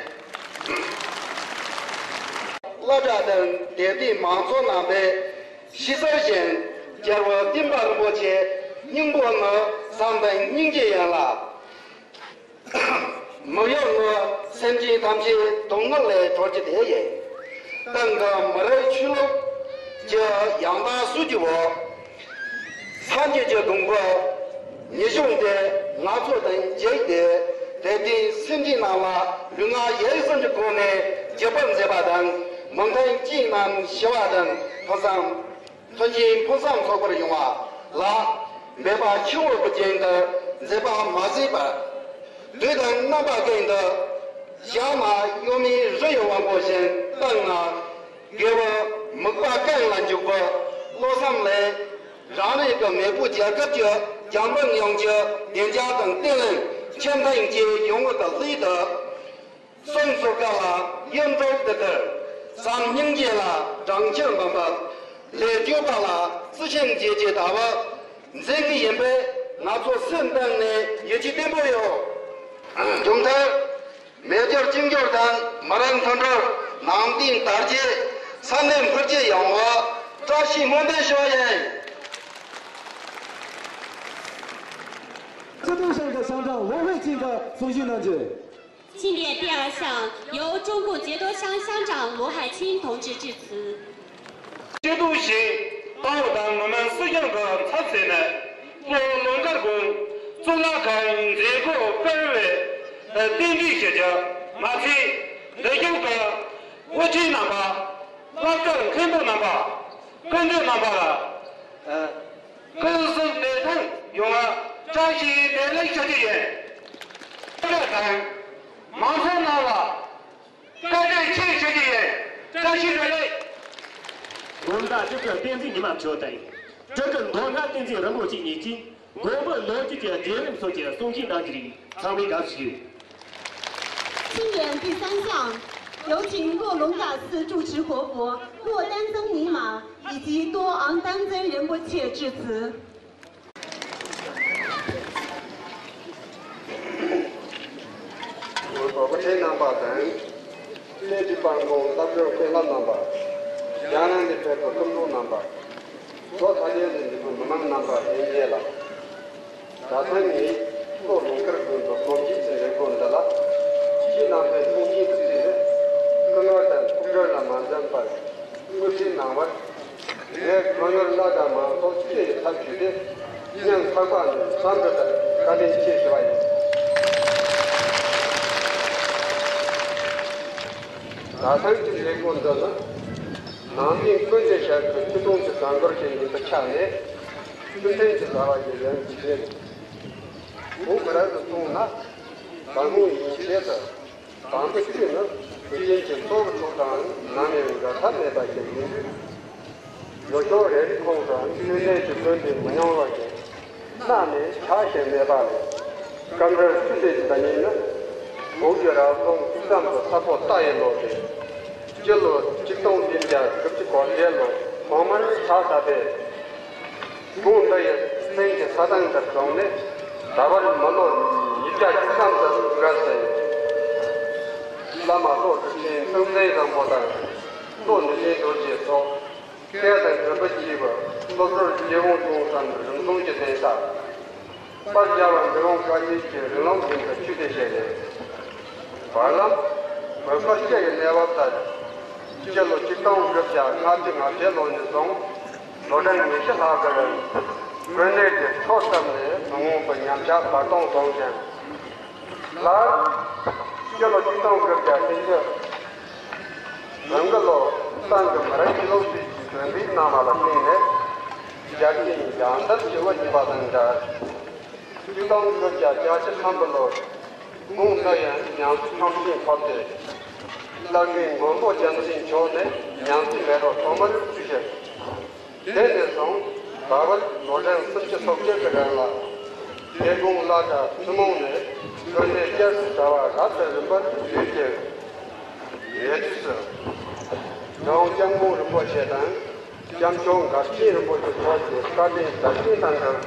སློབ་གྲྭ་དང་དད་ལྡན་མང་ཚོགས་རྣམ་པས་ཕྱི་གསལ་བཞིན་རྒྱལ་བ་བསྟན་པ་རིན་པོ་ཆེ་སྙིང་པོ་ནི་བསམ་དང་སྙིང་རྗེ་ཡིན་ལ། མི་གཡོ་ངོ་སེམས་ཅན་ཐམས་ཅད་སྡུག་བསྔལ་ལས་གྲོལ་རྒྱུ་དེ་ཡིན། ཏང་གི་མི་རིགས་ཆོས་ལུགས་ཀྱི་ཡང་དག་སྲོལ་གྱི་འོག་སངས་རྒྱས་ཀྱི་གདུང་པ་ཉི་གཞོན་དེ་ང་ཚོ་དང་མཇལ་ཏེ་དད་ལྡན་སེམས་ཅན་རྣམས་ལ་ལུས་ངག་ཡིད་གསུམ་གྱི་སྒོ་ནས་བྱེད་པར་མཛད་པ་དང་མི་མཐུན་རྐྱེན་རྣམས་ཞི་བ་དང་ཕུན་སུམ། མཐུན་རྐྱེན་ཕུན་སུམ་ཚོགས་པར་ཡོང་བ་ལ་འབད་པ་ཆེན་པོ་གི་རྐྱེན་དུ་མཛད་པ་མ་ཟད་པར། དུས་དང་རྣམ་པ་ཀུན་ཏུ་ཞྭ་དམར་གཡོ་མའི་རི་ཡི་དབང་པོ་བཞིན་བཏང་ན། དགེ་བའི་མུག་པ་ཀུན་ལ་འཇུག་པའི་བློ་བསམ་ལས། རང་རེ་གི་མེས་པོ་རྒྱལ་ཁབ་ཀྱི་རྒྱང་འཕེན་ཡོང་རྒྱུ་བདེ་འཇགས་དང་བརྟན་ལྷིང་ཁྱིམ་ཐང་བཅས་ཡོང་བར་དུ་སླད་དུ། གསུང་ཚུགས་ཀ་ལ་ཡིད་འཕྲོག་ཏུ་དར། བསམ་སྙིང་རྗེ་ལ་སྦྲང་ཆར་འབབ་འབབ། ལས་སྤྱོད་པ་ལ་རྩི་ཤིང་རྒྱས་རྒྱས་ལྟ་བུ་མཛད་ངེས་ཡིན་པས། ང་ཚོ་སེམས་གཏིང་ནས་ཡིད་ཆེས་བརྟན་པོ་ཡོད། མཇུག་མཐར། མེས་སྒྱུར་བཅིངས་འགྲོལ་དང་མི་རིགས་མཐུན་སྒྲིལ། ནང་བསྟན་དར་རྒྱས། ས་གནས་འཕེལ་རྒྱས་ཡོང་བ་བཀྲ་ཤིས་སྨོན་འདུན་ཞུ་བ་ཡིན། 这都是个乡长罗惠清的送信呢，这。 庆典第二项由中共碣州乡乡长罗海清同志致辞。 སྤྱི་འཐུས་ཤིག་ཏང་དང་མི་དམངས་སྲིད་སྐྱོང་གི་ཚབ་བྱས་ནས་སྤོ་ལོ་འགར་དགོན་གཙུག་ལག་ཁང་མཛད་སྒོ་སྤེལ་བའི་རྟེན་འབྲེལ་ཞུ་རྒྱུ་མ་ཚད། འདི་ཞིག་གི་དབུ་ཁྲིད་རྣམ་པ། བླ་སྤྲུལ་མཁན་པོ་རྣམ་པ། སྐུ་མགྲོན་རྣམ་པ་ལ། སྐུ་གཟུགས་བདེ་ཐང་ཡོང་བ་བཀྲ་ཤིས་བདེ་ལེགས་ཞུ་རྒྱུ་ཡིན། བཀྲ་དང་། མང་ཚོགས་རྣམས་ལ་བཀའ་དྲིན་ཆེ་ཞུ་རྒྱུ་ཡིན། བཀྲ་ཤིས་བདེ་ལེགས། དགོན་བདག་སྤྲུལ་སྐུ་བསྟན་འཛིན་ཉི་མ་མཆོག་དང་། སྤྲུལ་སྐུ་མདོ་སྔགས་བསྟན་འཛིན་རིན་པོ་ཆེ་གཉིས་ཀྱིས་དགོན་པའི་ལོ་རྒྱུས་ཀྱི་བརྒྱུད་རིམ་སོགས་ཀྱི་གསུང་བཤད་གནང་རྒྱུ་རེད། ཚང་མས་དགའ་བསུ་ཞུ། 庆典第三项，有请洛龙大寺住持活佛洛丹增尼玛以及多昂丹增仁波切致辞。 དགོན་པའི་དབུ་ཁྲིད་རྣམ་པ་དང་། ལས་བྱེད་པ་དང་སློབ་གྲྭའི་དཔོན་སློབ་རྣམ་པ། རྒྱ་ནག་ནས་ཕེབས་པའི་སྐུ་མགྲོན་རྣམ་པ། ལྷོ་ཁ་ཆེ་ལ་འདུས་པའི་མི་མང་རྣམ་པ་ལྷན་རྒྱས་ལ། གྲྭ་ཚང་ནས་ལྷོ་ལུང་དཀར་དགོན་དུ་གོམ་བགྲོད་ཀྱི་མཛད་སྒོ་འདི་ལ། ཁྱེད་རྣམ་པའི་གསུང་བཤད་ཀྱི་ཚུལ་དུ་སྐུ་ངལ་དང་སྐུ་མགྲོན་ལ་མ་འཛེམས་པར་དབུ་ཁྲིད་གནང་བར། ངས་དོན་དངོས་བླ་དང་མང་ཚོགས་སྤྱི་ཡི་ཚབ་ཞུས་ཏེ་སྙིང་ཐག་པ་ནས་འཚམས་འདྲི་དང་བཀའ་དྲིན་ཆེ་ཞུ་བ་ཡིན། གྲྭ་ཚང་གི་མཛད་སྒོ་འདི་ནི་ནང་མི་ཀུན་གྱིས་ཤེས་པའི་སྤྱི་དོན་གྱི་གསར་འགྱུར་ཞིག་ཡིན་པའི་ཆ་ནས་ཚུལ་ལྡན་གྱི་བྱ་བ་ཞིག་ཡིན་ཞེས། མུ་མི་རབས་སུ་གསུངས་ན། དང་པོ་ཡིན་ཆེད་དུ། དང་པོ་གཅིག་ནི་དུས་ཡུན་གྱི་འཚོ་བའི་ཁྲོད་དུའང་ནམ་ཡང་འགལ་ཐབས་མེད་པ་ཞིག་ཡིན་དུས། ལོ་ཤོག་རེ་རེའི་ཁོངས་སུ་ཚུལ་ལྡན་གྱི་བསྟན་པའི་མི་ཉུང་བ་ཞིག་གནའ་ནས་ཆགས་བཞིན་མེད་པ་ལས། སྐབས་འདིར་ཚུལ་ལྡན་གྱི་བརྡ་རྙིང་ནི་བོད་ཀྱི་རབ་བྱུང་བཅུ་གསུམ་གྱི་ས་ཕོ་རྟ་ཡི་ལོ་སྟེ། སྤྱི་ལོ་ཆིག་སྟོང་བདུན་བརྒྱ་དགུ་བཅུ་གོ་བརྒྱད་ལོ་ཐོག་མར་ཆགས་བསྡད་པས། དགོན་འདི་ཡི་རྩིབ་ཀྱི་ས་སྟེང་དུ་བྱུང་ནས་ད་བར་མི་ལོ་ཉིས་བརྒྱ་བཅུ་ཐམ་དུ་འགོར་ཟིན། བླ་མ་ལྷོ་གྲུབ་ཆེན་ཚངས་བརྩེ་བཟང་པོ་དང་ལྷོ་ནུས་ལྡན་རྡོ་རྗེ་སོགས་སྐད་དང་མགྲིན་པ་གཅིག་པའི་སློབ་གྲྭར་རྒྱལ་དབང་བྱུང་ཙམ་རིམ་བྱུང་གི་གདན་ས། དཔལ་རྒྱལ་བ་འབྲི་གུང་བཀའ་བརྒྱུད་ཀྱི་རིང་ལུགས་ཀྱི་ཆོས་སྡེ་ཞིག་རེད། བར་ལམ། བོད་ཁ་བཤད་ཀྱི་གནས་བབ་ལྟར། སྤྱི་ལོ་ཆིག་སྟོང་དགུ་བརྒྱ་ལྔ་བཅུ་ང་བརྒྱད་ལོ་ནས་བཟུང་ལོ་གྲངས་ཉི་ཤུ་ལྷག་གི་རིང་དཀོན་གནས་ཀྱི་ཕྱོགས་ཙམ་ལས་མི་མངོན་པའི་ཉམས་ཆག་བར་སྟོང་བྱུང་ཞིང་། ལར། སྤྱི་ལོ་ཆིག་སྟོང་དགུ་བརྒྱ་བདུན་ཅུ། བོད་ལོ་གསར་གྱི་མི་རབས་ཕྱི་ལོགས་ཤིག་གིས་གདན་འདྲེན་གནང་བ་ལ་བརྟེན་ནས། རྒྱལ་ཆེན་ཞལ་འདེབས་ཞུ་བ་ཡིན་པ་དང་འདྲ། ཆིག་སྟོང་དགུ་བརྒྱ་གྱ་བཞི་ཐམ་པ་ལོར་དགོན་འདི་ཡང་ཉམས་གསོ་ཁྲོམ་ཆེན་ཕོབ་སྟེ། བླ་རྒན་མགོན་པོ་རྒྱལ་མཚན་མཆོག་ནས་ཉམས་གསོའི་མེ་ཏོག་ཐོག་མར་ཕུལ་ཞིང་། དེ་ནས་བཟུང་ད་བར་ལོ་གྲངས་སུམ་ཅུ་སོ་བརྒྱད་ཀྱི་རིང་ལ་དགེ་དགོན་བླ་གྲྭ་ཐུན་མོང་ནས་དཀོན་གནས་བསྐྱར་དུ་དར་བ་རབ་ཏུ་རིམ་པར་བརྒྱུད་དེ། ཡེ་དུས་སུ་ཡང་སྐྱབས་མགོན་རིན་པོ་ཆེ་དང་སྐྱབས་མཆོག་མགར་ཆེན་རིན་པོ་ཆེ་མཆོག་གི་བཀའ་དྲིན་དར་ཞིང་དང་འབྲེལ།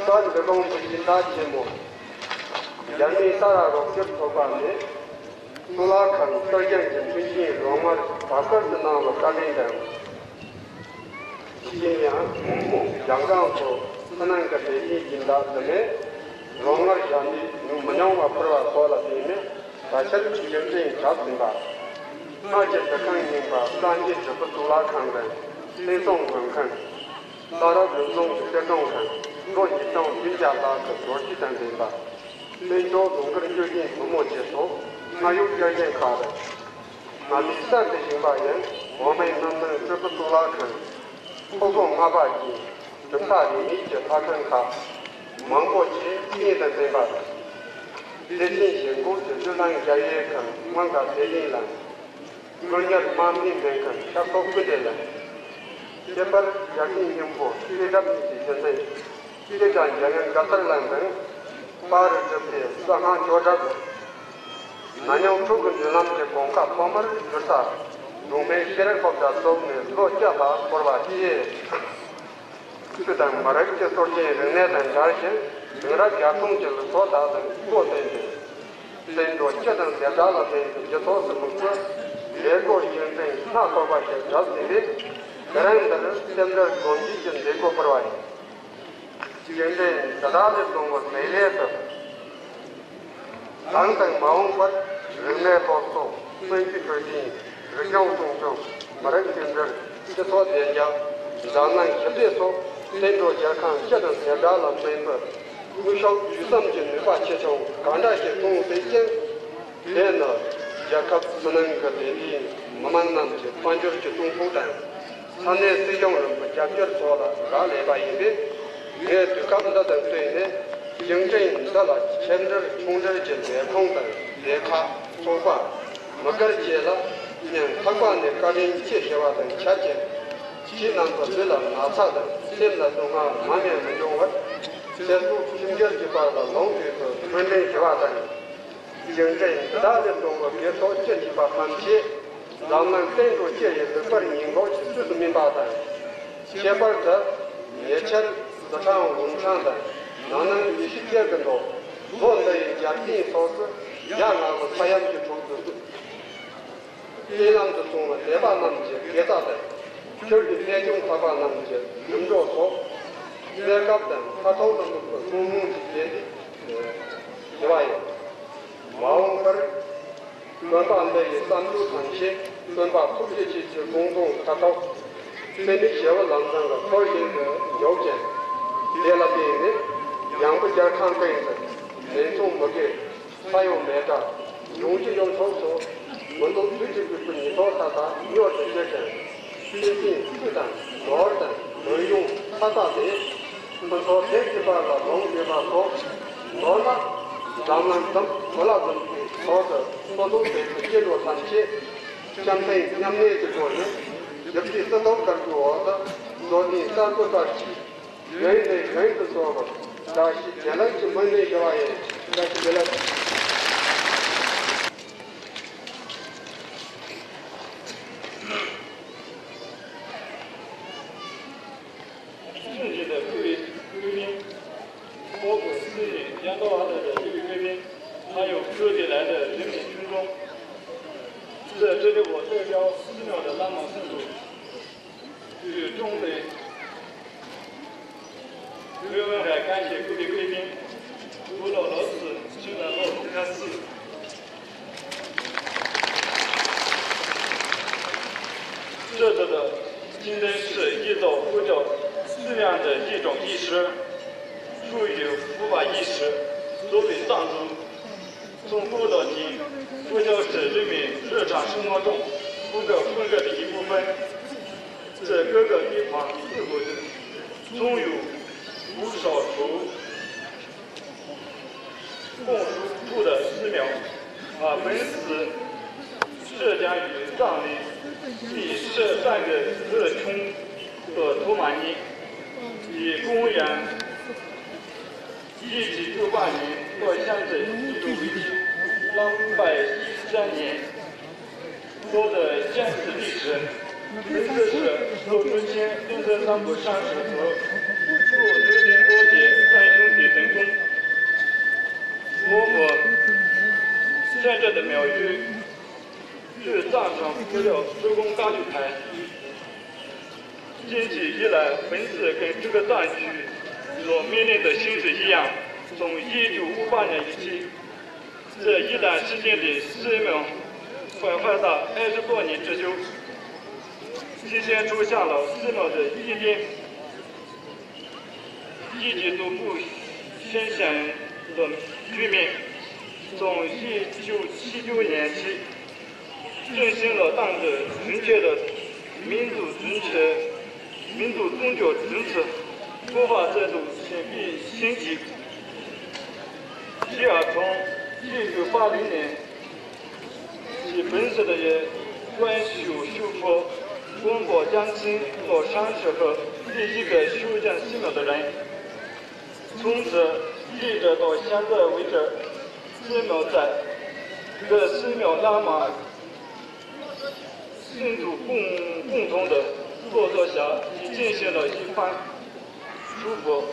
ས་འདི་གོང་གི་སྦྱིན་བདག་ཆེན་མོ་འཇར་མན་ས་ར་རོགས་སྐྱོར་ཚོགས་པ་ནས་གཙུག་ལག་ཁང་གསར་རྒྱག་གི་མཐུན་རྐྱེན་རོགས་དངུལ་དྲག་པོ་ཞིག་གནང་བའི་བཀའ་དྲིན་དང་། དེ་བཞིན་ཡང་། རྒྱ་གར་སོགས་ཕྱི་ནང་གི་དད་ཅན་སྦྱིན་བདག་དུ་མས་རོགས་དངུལ་ཞབས་འདེགས་མི་ཉུང་བ་ཕུལ་བ་སོགས་ལ་བརྟེན་ནས་ད་ཆར་ཡུན་རིང་གྲབས་ཟིན་པ། སྔར་གྱི་འདུ་ཁང་རྙིང་པ་སངས་རྒྱས་བྲག་ཕུག་གཙུག་ལག་ཁང་དང་བསྟན་སྲུང་མགོན་ཁང་། ལྷ་རབ་རིམ་བྱོན་གྱི་གསེར་སྒྲོམ་ཁང་ལོ་ཉིས་སྟོང་བདུན་བརྒྱ་ལྷག་གི་ལོ་རྒྱུས་དང་ལྡན་པ། དཔལ་འབྱོར་ལུང་དཀར་གཡུ་རྒྱན་བུ་མོ་བཅས་སོགས་སྔར་ཡོད་ཡོན་ཏན་ཁག་རེད། ང་ཚོའི་གསར་དུ་བཞེངས་པ་ཡང་འོག་མིན་སྣུམ་ཟངས་སྤྲུལ་སྐུ་གཙུག་ལག་ཁང་། ཕོ་བྲང་ལྔ་པ་བཞིན་གྲུབ་མཐའ་རིས་མེད་ཀྱི་ལྷ་ཁང་ཁག་མང་པོ་ཞིག་རྟེན་དང་ལྡན་པ་དང་། བདེ་ཆེན་ཞིང་སྒོར་གྱི་བསོད་ནམས་རྒྱ་ཡེ་ཁང་དངོས་ག་ཚེ་བརྟན་ལ། དཀོན་གཉེར་དམར་མདངས་ལྡན་ཁང་ཤར་ཕྱོགས་སྐུ་བདེ་ལ། ཁྱད་པར་རྒྱལ་ཆེན་སྙིང་པོ་ཤེས་རབ་གཉིས་ཀྱི་རྒྱུད་སྡེ། ཤེས་དང་འཇམ་དབྱངས་དགའ་ཚལ་བླ་དང་། དཔལ་རི་གྲུབ་སྟེ་གསང་སྔགས་ཆོས་གྲགས། ན་མཉམ་ཕྲུ་གུ་མདུན་ལམ་གྱི་གོང་ཁ་ཐོག་མར་བསྒྱུར་ས། གདོང་མའི་ཤེས་རབ་ཕོབ་ཆ་སོགས་ནས་ལོ་བརྒྱ་ལྷག་འཁོར་བ་སྐྱེས། ཆོས་དང་མི་རིགས་ཀྱི་སྲོལ་རྒྱུན་རིག་གནས་དང་འབྲེལ་ཞིང་། དེང་རབས་རྒྱལ་ཁམས་ཀྱི་ལུགས་སྲོལ་དག་དང་སྤོ་བསྟེན་ཅིང་། བསྟན་འགྲོ་སྤྱི་དང་བདེ་དགྲ་ལ་ཕན་པའི་སྤྱི་ཚོགས་སུ་དམིགས་ཏེ། ལས་སྒོ་གཞི་འཛིན་སྣ་ཚོགས་པ་ཞིག་གྲུབ་ཟིན་པས། དེ་རིང་འདིར་རྟེན་འབྲེལ་སྒོམ་བྱེད་ཀྱི་མཛད་སྒོ་སྤེལ་བ་ཡིན། རྒྱུ་འབྲས་འདི་དག་ལས་བྱུང་བའི་མེ་ལས་སུ། ད་དང་མ་འོངས་པར་རིག་གནས་སློབ་གསོ། སྨན་བཅོས་འཕྲོད་བསྟེན། རིག་གཞུང་སྲུང་སྐྱོབ། མི་རིགས་མཐུན་སྒྲིལ། སྤྱི་ཚོགས་བདེ་འཇགས། འཛམ་གླིང་ཞི་བདེ་སོགས་བསྟན་འགྲོ་རྒྱལ་ཁམས་སྤྱི་དང་བདེ་དགྲ་ལ་སྨན་པའི་དངོས་ཤུགས་དུས་གསུམ་གྱི་ནུས་པ་ཆེ་ཆུང་གང་འདྲ་ཞིག་ཐོན་སྲིད་ཀྱང་། དེ་ནི་རྒྱལ་ཁབ་ཕྱི་ནང་གི་བདེ་སྐྱིད། མི་དམངས་རྣམས་ཀྱི་དཔལ་འབྱོར་གྱི་གཏོང་ཕོད་དང་། ས་གནས་སྲིད་གཞུང་རིམ་པའི་རྒྱབ་སྐྱོར་སོགས་ལ་རག་ལས་པ་ཡིན་པས། ངས་དུས་སྐབས་འདི་དང་བསྟུན་ནས་རྒྱུ་འབྲས་འདི་ལ་ཁྱབ་འབྲེལ་ཆུང་འབྲེལ་གྱི་ལས་ཁུངས་དང་སྡེ་ཁག་ཚོགས་པ་མི་སྒེར་བཅས་ལ་སྙིང་ཐག་པ་ནས་བཀའ་དྲིན་ཆེ་ཞུ་བ་དང་ཆབས་ཅིག་ཁྱེད་རྣམ་པ་ལུས་ལ་ན་ཚ་དང་སེམས་ལ་སྡུག་བསྔལ་མ་ནས་མི་འབྱུང་བར། སེམས་ཤུགས་ཆེར་གྱུར་གྱི་བར་ལ་ལོངས་སྤྱོད་དུ་ཐུགས་འདུན་ཞུ་བ་དང་། རྒྱུ་འབྲས་འདི་དག་ལས་བྱུང་བའི་དགེ་ཚོགས་ཅི་མཆིས་པ་ཐམས་ཅད་འཛམ་གླིང་བསྟན་འགྲོ་སྤྱི་ཡི་ལེགས་པར་ཉེས་འགོག་གི་ཚུལ་དུ་སྨིན་པ་དང་། ཁྱད་པར་དུ་ཉེ་ཆར་ཙི་ཁྲོན་ཝུན་ཁྲོན་དུ་ནང་ནང་ཡེ་ཤུ་སྐྱེས་ཀྱི་འགྲོ་ལོ་འདི་ཡི་རྒྱལ་སྟེང་སོགས་སུ་རྒྱ་ནག་གི་ས་ཡོམ་གྱི་འཕྲོ་འདུ། རྟེན་ལམ་དུ་སོང་བའི་དད་པ་རྣམས་ཀྱི་དགེ་རྩ་དང་། ཆོས་ཀྱི་རྨད་བྱུང་འཕགས་པ་རྣམས་ཀྱི་གྲུབ་འབྲས་སོགས། གནས་སྐབས་དང་ས་ཐོག་ཏུ་དམིགས་པའི་ཐུན་མོང་གི་དགེ་སྡིག་ཞུ་བ་ཡིན། མ་འོངས་པར། དགོན་པ་འདི་ཡི་བསམ་བློ་ཐམས་ཅད་སྟོན་པ་ཐུགས་རྗེ་ཆེན་གྱི་དགོངས་དོན་མཐའ་ཐོག་སེམས་ནི་ཞི་བའི་ལམ་བཟང་གི་ཚུལ་བཞིན་དུ་འཇོག་ཅིང་། དེ་ལ་བརྟེན་ནས་ཡངས་པོ་རྒྱལ་ཁམས་སྟེང་དུ་ལེགས་ཚོང་མི་དགེ། ས་ཡོམ་མེ་དྲག་འབྱུང་བཞི་ཡོངས་འཕྲོག་སོགས་མི་ལོ་དུས་ཀྱི་སྤྲུལ་སྐུ་ཉིས་སྟོང་ལྷག་ལ་མྱུར་དུ་སྐྱེ་ཞིང་། སྲིད་ཞིའི་ཆོས་དང་ནོར་དང་ལུས་ཡོངས་ས་ཐག་ལས། ཕུན་ཚོགས་དེ་གཅིག་པ་ལ་ལོངས་སྤྱོད་པ་སོགས། མདོར་ན། འཛམ་གླིང་འཛམ་བུ་གླིང་འཛམ་གྱི་ཐོག་ཏུ་འཚོ་སྡོད་པའི་སྐྱེ་འགྲོ་ཐམས་ཅད། བྱམས་སེམས་མཉམ་གནས་ཀྱི་སྒོ་ནས་ཞི་བདེའི་རྩི་ཏོག་དཀར་པོའི་འོག་ཏུ་བཟོ་ལྡན་གསར་བུ་ལྟར་གྱིས་རྒྱུན་ནས་རྒྱུན་དུ་འཚོ་བར་བཀྲ་ཤིས་བདེ་ལེགས་ཀྱི་སྨོན་འདུན་ཞུ་བ་ཡིན། བཀྲ་ཤིས་བདེ་ལེགས། ཁྲིམས་ཀྱི་དང་བསྐུལ་བའི་བསྐུལ་མིང་། ཁོ་བོ་སྲིད་ཞིའི་རྒྱ་མདོ་བ་དང་བསྐུལ་བའི་བསྐུལ་མིང་། ཕ་ཡུལ་ཆོས་ཀྱི་ལས་དང་རིམ་གྱི་ཆོས་འཛོམས། རྩེ་སྤྲེལ་ལྡེ་བོ་སྟོད་རྒྱལ་སྲིད་ནོར་དང་བླ་མ་སྲིན་དུ་དུས་སྐྱོང་ལས། བོད་དབང་ག་ཁ་ཤས་བསྐུལ་བའི་བསྐུལ་མིང་། བོད་ལོ་ལོ་སུ་ཆིང་ལ་ལོ་སུ་ཁ་སི། སྤྱི་དང་། སྤྱི་དང་སྲིད་ཡིད་དང་དབུ་ལྕོག་སྲིད་དབྱངས་དང་ཡིད་དང་ཡིད་ཧྲི། ཧྲུལ་ཡོད་ཕུ་བ་ཡིད་ཧྲི། རྫོགས་པའི་རྟགས་འཛིན། གསུང་སྐུ་ལ་གྱིས། དབུ་ལྕོག་སྲིད་རི་མི་རི་གྲངས་ཧྲི་ངོ་ཀྲུང་། ཀུན་དགའ་ཀུན་དགའ་དེ་ཡི་ཕུ་ཕན། རྩེ་ཀུན་དགའ་དེ་ཕང་ཀུན་དགོས་དུས། ཚོང་ཡོད། བུ་ཧྲོག་གྲུ། ཀོང་ཧྲུ་ཕུ་དང་སྲིད་མིའོ། ཨ་བན་སི། ཧྲི་ལྗང་ཡུལ་གཙང་ལི། ཧི་ཧྲི་ཀྲང་གི་ཧྲི་ཆུང་དུ་ཐུ་མ་ཉི། ཡི་ཀུང་ཡང་། ཡི་ཅི་ཀུ་པ་ཉི་ཏོ་ཤང་ཙི་ཡི་ཀུ་བི་ཅི་ལམ་པའི་ཡི་ཅ་ཉི། ལོ་དང་ཤན་ཙི་ལི་ཧྲི། ལི་ཙི་ཧྲི་ལོ་ཀྲུ་ཆེན་ཏུན་ཙེ་སམ་བུ་ཧྲང་ཧྲི་ཧྲི། ལོ་ནུས་ལྡན་ལོ་ཀྱི་ཏན་ཆུང་གི་ཏན་ཆུང་། ངོ་བོ། ལྷན་ཏེ་དུ་མེའོ་ཡུལ། ཡུལ་གཙང་ཁྲང་ཁུ་ཡོ་ཧྲུ་ཀུང་ཀ་ཡུ་ཐའི། ཅིན་ཅི་ཡི་ལ་བིན་ཙི་ཀན་ཀྲུ་ཀ་ཙང་ཆུ། ལོ་མི་ནིང་དུ་ཤིང་ཙི་ཡི་ཡང་། ཙོང་ཡི་ཅུ་ཨུ་པ་ཉ་ཡི་ཅི། ཙི་ཡི་དང་ཤི་ཅིན་ལི་སི་མོ། ཧྥན་ཧྥ་ད་ཨེ་ཧྲི་པོ་ཉི་ཀྲི་ཅུ། ཅི་ཅན་ཁྲུ་ཤང་ལ་སི་མོ་ཙི་ཡི་ཏིན། ཡིད་ཀྱི་སྟོབས་པོ་ཤེས་བྱ་ཡང་དུ་རྒྱུས་མེད། ཙོང་ཡིད་བཅུ་ཆི་རྒྱུ་ཉན་ཆི། བརྩོན་ཤིང་ལ་བཏང་དུ་རིན་ཆེ་ལ། མིང་དུ་རྫུན་ཆེ། མིང་དུ་ཏུང་ཅོ་རྫུན་ཚུ། ཀོ་བ་རྩལ་དུ་ཞེན་པའི་ཤིང་གཅིག་ཞི་ཨ་ཁྲོང་ཡིད་ཀྱི་པ་ལི་ནས། ཞི་བིན་སི་ལ་ཡའི་ཀོན་ཤུ་ཤུ་ཕོ། ཀོན་པོ་ཅང་ཆིང་ལོ་ཧྲང་ཤི་ཧི་ལི་ཡི་གེ་ཤུ་ཅང་སི་མ་དུ་རེན། ཚུང་ཙི་ཡི་ཏྲ་དོ་ཤན་ཙི་ཝི་ཏྲ། སི་མོ་ཙ། གི་སི་མོ་ལ་མ། སིན་དུ་ཀུང་ཀུང་ཐོང་དུ་ལོ་ཙོ་ཞག་ཅིན་ཤེ་ལ་ཡི་ཕན། 祝福。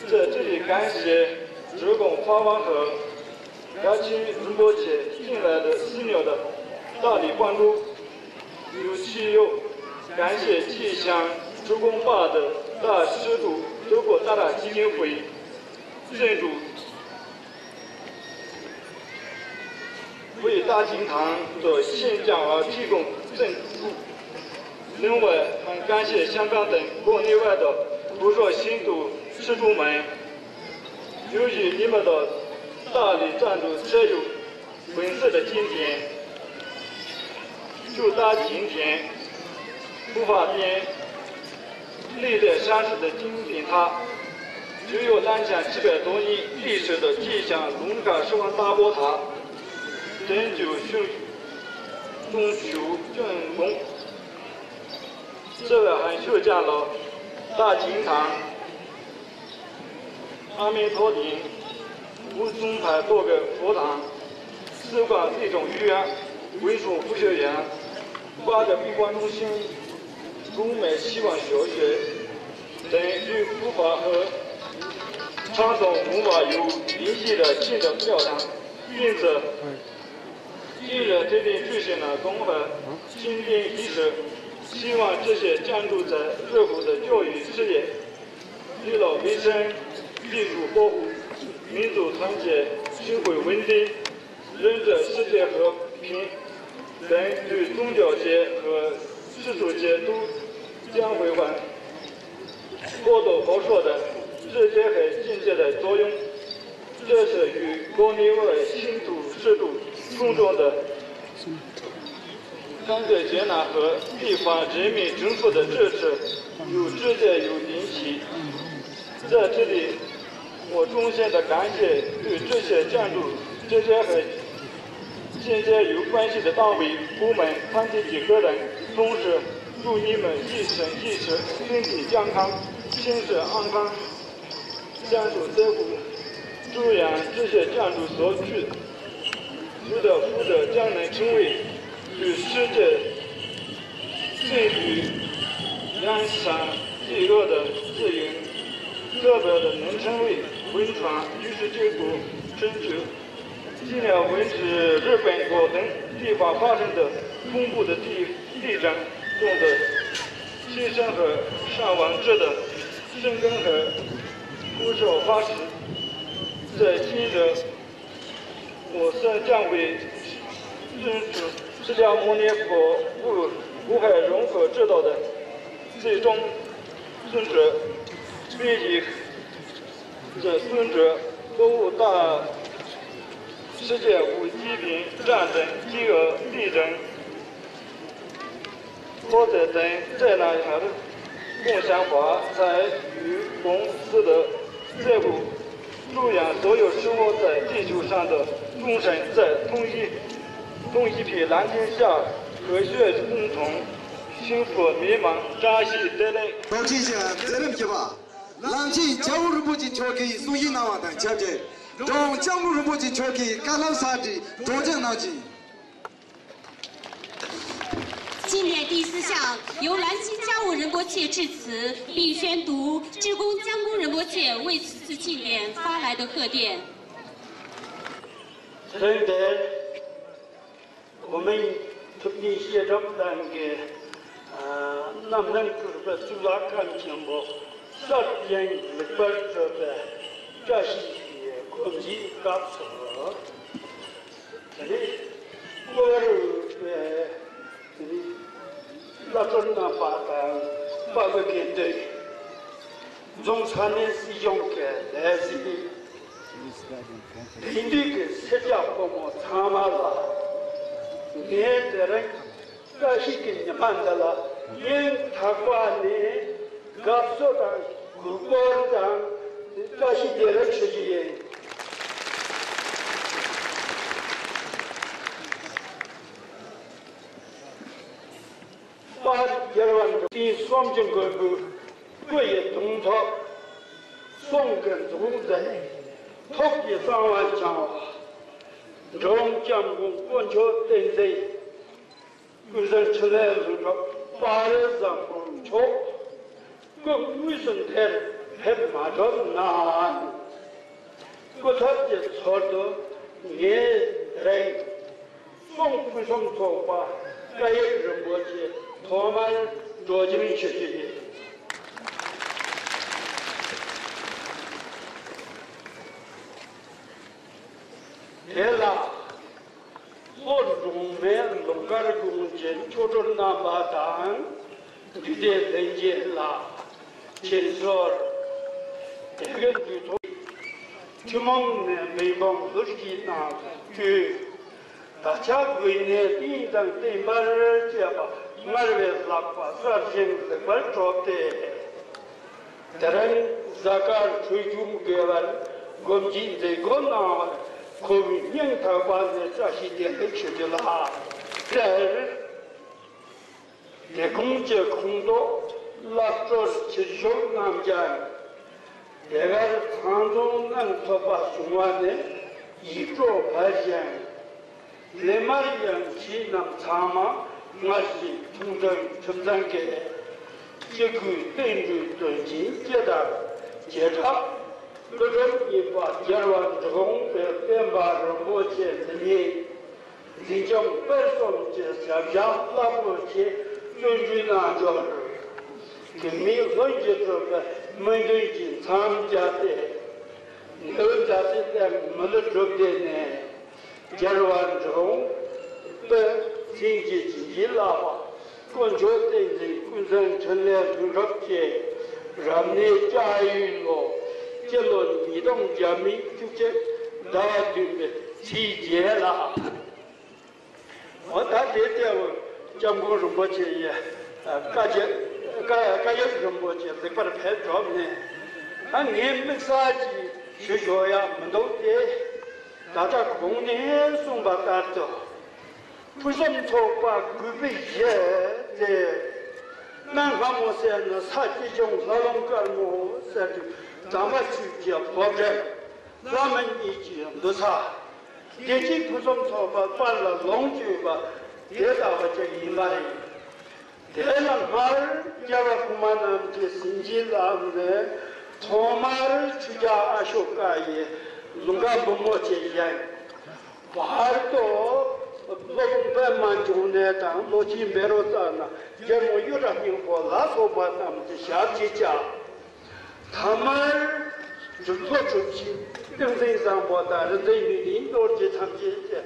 这，这里感谢职工花王和高清仁波切近来的信任的大力帮助，尤其要感谢吉祥职工吧的大师度德国大大基金会赞助。为大金堂的新建而提供赞助。另外，还感谢香港等国内外的不少信徒师兄们，由于你们的大力赞助，才有本次的今天。祝大金堂不发颠。 历代善事的金字塔，具有两千七百多年历史的吉祥龙华双大宝塔，拯救群众求竣工。这位还修建了大金堂、阿弥陀殿、五宗牌多个佛堂、四观这种医院、文殊佛学院、八个闭关中心、 龙门希望小学等与佛法和传统文化有联系的新的庙堂。因此，今日这天举行了恭贺金殿仪式，希望这些建筑在日后的教育事业、医疗卫生、技术保护、民族团结、社会稳定、 人类世界和平等对宗教界和世俗界都将会发挥或多或少的直接和间接的作用。这是与国内外信徒制度共同的团结接纳和地方人民政府的支持有直接有联系。在这里， 我衷心的感谢对这些建筑、这些和建设有关系的单位、部门、团体机构等同事，祝你们一生一世身体健康、心事安康，享受财富，祝愿这些建筑所居住的福德将能成为对世界 这与人生罪恶的自由，特别的能成为汶川历史建筑成就。纪念汶川、日本各等地方发生的恐怖的地地震中的牺牲和伤亡者的生根和骨肉发誓，在今日 我孙将为尊主释迦牟尼佛悟，悟海融合之道的最终尊者，唯一的尊者，不悟大世界无疾病、战争、饥饿、地震、 火灾等灾难时，共享发财与公司的财富，祝愿所有生活在地球上的众生在同一同一片蓝天下，和谐共同，幸福美满，扎西德勒。 ཐུགས་རྗེ་ཆེ། མཛད་རིམ་བཞི་པ། ལམ་ཆེན་རྒྱལ་བ་རིན་པོ་ཆེ་མཆོག་གིས་གསུང་བཤད་གནང་བ་དང་ཆབས་ཅིག་འབྲོང་སྐྱབས་མགོན་རིན་པོ་ཆེ་མཆོག་གིས་བཀའ་སློབ་ཕྱག་བྲིས་སྒྲོག་སྦྱང་གནང་ཞིང་། 庆典第四项由兰心教务仁波切致辞，并宣读至公江公仁波切为此次庆典发来的贺电。我们特别写着咱给，呃，南南各个主要干部，十年里边这个这些个工作告诉我。 དེ་ནས་སྐོར་བའི་དེ་ནས་བླ་སྤྲུལ་རྣམ་པ་དང་དཔའ་བོའི་དགེ་འདུན། རྫོང་ས་གནས་སྲིད་གཞུང་གི་ལས་བྱེད། དེང་དུས་ཀྱི་སེར་སྐྱ་ཕོ་མོ་ཚང་མ་ལ་ངས་དེ་རིང་བཀྲ་ཤིས་ཀྱི་ཉི་མ་འདི་ལ་སྙིང་ཐག་པ་ནས་དགའ་བསུ་དང་གུས་བཀུར་དང་བཀྲ་ཤིས་བདེ་ལེགས་ཞུ་རྒྱུ་ཡིན། དཔལ་རྒྱལ་བ་འབྲུག་པའི་གསུམ་གྱི་མགོན་པོའི་སྐུ་ཡི་གདུང་ཐོག་གསུང་གི་འཛུམ་མཛད། ཐུགས་ཀྱི་གསང་བ་འཆང་བ་འབྲོང་སྐྱབས་མགོན་དཀོན་མཆོག་བསྟན་འཛིན། ཀུན་བཟང་འཕྲིན་ལས་ལྷུན་གྲུབ་དཔལ་བཟང་པོ་མཆོག་སྐུ་དངོས་སུ་འདིར་ཕེབས་མ་ཐུབ་ན། སྐུ་ཚབ་ཀྱི་ཚུལ་དུ་ངས་རིང་གསུང་ཕུན་སུམ་ཚོགས་པ་བཀའ་ཡིག་རིན་པོ་ཆེ་ཐོག་མར་སྒྲོག་སྦྱང་ཞུ་རྒྱུ་ཡིན། དེ་ལ། ལྷོ་འབྲོག་སྨད་ལུང་དཀར་དགོན་གྱི་མཆོག་སྤྲུལ་རྣམ་པ་དང་། འདུས་སྡེ་ལྷན་རྒྱས་ལ་མཁྱེན་གསོལ། དེ་གི་འདུས་ཐོག་ཐུན་མོང་ནས་མི་འབངས་ལྷུར་བཞེས་གནང་བའི་དུས། ད་ཆ་དགོན་གནས་རྟེན་དང་བརྟེན་པར་བཅས་པ་སྔར་བས་ལྷག་པ་གསར་བཞེངས་ལེགས་པར་གྲུབ་སྟེ། དེ་རིང་གཟའ་སྐར་འཕྲོད་སྦྱོར་དགེ་བར་སྒོམ་གྱི་མཛད་སྒོ་གནང་བར་ཁོང་སྙིང་ཐག་པ་ནས་བཀྲ་ཤིས་བདེ་ལེགས་ཞུ་རྒྱུ་ལགས། སྤྲེལ། དེ་ཁོང་གི་ཁོངས་གཏོགས་བླ་སྤྲུལ་ཁྱེར་ཤོག་རྣམས་ཀྱང་། དེ་གར་ཚང་འཛོམས་གནང་ཐུབ་པ་བྱུང་བ་ནི་ཡིད་སྤྲོ་བ་ཞིང་། སླད་མར་ཡང་ཁྱེད་རྣམས་ཚང་མ་སྔར་བཞིན་ཐུགས་མཐུན་ཁྲིམས་གཙང་གིས། སྤྱི་སྒོས་བསྟན་འགྲོའི་དོན་ཆེན་སྤྱི་དང་བྱེ་བྲག་ཀླུ་སྒྲུབ་གཉིས་པ་རྒྱལ་བ་འབྲི་གུང་པའི་བསྟན་པ་རིན་པོ་ཆེ་འདི་ཉིད། འཛིན་སྐྱོང་སྤེལ་གསུམ་གྱི་ཞབས་ཞུ་རླབས་པོ་ཆེ་བརྩོན་འགྲུས་གནང་འབྱོར། དེ་མིན་ལྷུན་གྱིས་གྲུབ་པའི་སྨོན་འདུན་གྱི་མཚམས་སྦྱར་ཏེ། འདིར་མཛའ་བརྩེ་ལྡན་མི་ལུས་སྒྲུབ་སྡེ་ནས། རྒྱལ་བ་འབྲི་གུང་པའི་མཚན་བརྗོད་བྱིན་གྱིས་བརླབས་པ། དཀོན་མཆོག་བསྟན་འཛིན་ཀུན་བཟང་འཕྲིན་ལས་ལྷུན་གྲུབ་ཀྱི་རབ་གནས་ལྕགས་ཡོས་ལོ་སྤྱི་ལོ་ཉིས་སྟོང་བརྒྱ་མེད་བཅུ་གཅིག་ཟླ་བ་བདུན་པའི་ཚེས་བརྒྱད་ལ། འོ་ད་དེ་ལྟ་བུ་སྐྱབས་མགོན་རིན་པོ་ཆེ་ཡི་བཀའ་རྒྱ་བཀའ་བཀའ་ཡིག་རིན་པོ་ཆེ་ལེགས་པར་ཕེབས་གྲུབ་ནས། ད་ངས་དམིགས་བསལ་གྱིས་ཞུ་ཆོག་ཡག་མི་འདུག་སྟེ། ད་ལྟ་གོང་ནས་གསུངས་པ་ལྟར་དུ། ཕུན་སུམ་ཚོགས་པ་གུས་པས་བཞེས་ཏེ། གནམ་སྔ་མོ་ཟེར་ན་ས་སྐྱིད་འབྱུང་ལྷ་ལུང་དཀར་མོ་ཟེར་དུས་དམ་པ་ཆོས་ཀྱི་ཕོ་བྲང་བླ་མ་གཉིས་ཀྱི་འདུ་ས། བདེ་སྐྱིད་ཕུན་སུམ་ཚོགས་པ་པར་ལ་ལོངས་སྤྱོད་པ་དེ་ལྟ་བུ་ཅིག་ཡིན་པ་རེད། དེ་ལ་སྔར་རྒྱལ་བ་གོང་མ་རྣམས་ཀྱིས་ཟིན་བྲིས་བླངས་ནས་ཐོག་མར་ཆོས་རྒྱལ་ཨ་ཤོ་ཀ་ཡི་ལུང་པ་འབུམ་མོ་ཆེ་བཞེངས། བར་དུ་སློབ་དཔོན་པདྨ་འབྱུང་གནས་དང་ལོ་ཆེན་བཻ་རོ་ཙ་ན་རྒྱལ་མོ་གཡུ་སྒྲ་སྙིང་པོ་ལ་སོགས་པ་རྣམས་ཀྱི་ཞབས་ཕྱི་བཅགས། ཐ་མར་ལྷོ་ཕྱོགས་ཀྱི་ཏིང་འཛིན་བཟང་པོ་དང་རིག་འཛིན་ནུས་ལྡན་རྡོ་རྗེ་ཐམས་ཅད་ཀྱི་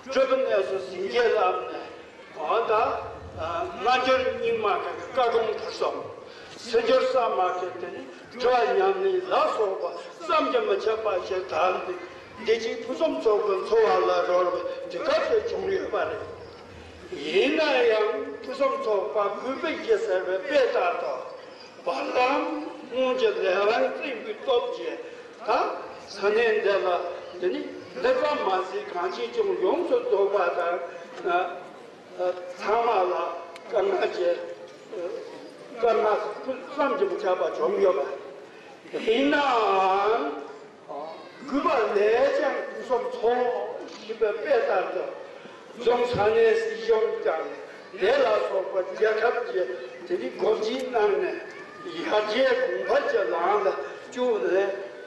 སྤྲུལ་པའི་གནས་སུ་ཟིན་བྲིས་བླངས་ནས། འོ་ད། སྔ་འགྱུར་རྙིང་མ་གི་བཀའ་དགོངས་ཕུར་གསུམ། ཕྱི་འགྱུར་གསར་མ་གི་དེ་ནི་དྲི་བ་ཉམས་ལེན་ལ་སོགས་པ་བསམ་གྱིས་མི་ཁྱབ་པ་ཞིག་དར་ཏེ། བདེ་སྐྱིད་ཕུན་སུམ་ཚོགས་པའི་འཚོ་བ་ལ་རོལ་བའི་དུས་སྐབས་སུ་བྱུང་ཡོད་པ་རེད། ཡིན་ན་ཡང་ཕུན་སུམ་ཚོགས་པ་གུས་པས་བཞེས་ཟེར་བའི་དཔེ་ལྟར་དུ། བར་ལམ་སྔོན་གྱི་ལས་དབང་བཙན་པོའི་སྟོབས་ཀྱིས་ད་ས་གནས་འདི་ལ་འདི་ནི་འདི་ཙམ་མ་ཟད་གངས་ཅན་ལྗོངས་ཡོངས་སུ་རྫོགས་པ་དང་། ཚང་མ་ལ་དཀའ་ངལ་གྱི་དཀའ་ངལ་བསམ་གྱིས་མི་ཁྱབ་པ་བྱུང་ཡོད་པ། ཡིན་ནའང་། གུས་པ་ལས་ཀྱང་ཕུན་སུམ་ཚོགས་ཞེས་པའི་དཔེ་ལྟར་དུ། རྫོང་ས་གནས་སྲིད་གཞུང་དང་དེ་ལ་སོགས་པ་རྒྱལ་ཁབ་ཀྱིས་དེ་རིང་སྒོ་འབྱེད་གནང་ནས་ཡར་རྒྱས་གོང་འཕེལ་གྱི་ལམ་ལ་བསྐྱོད་ནས།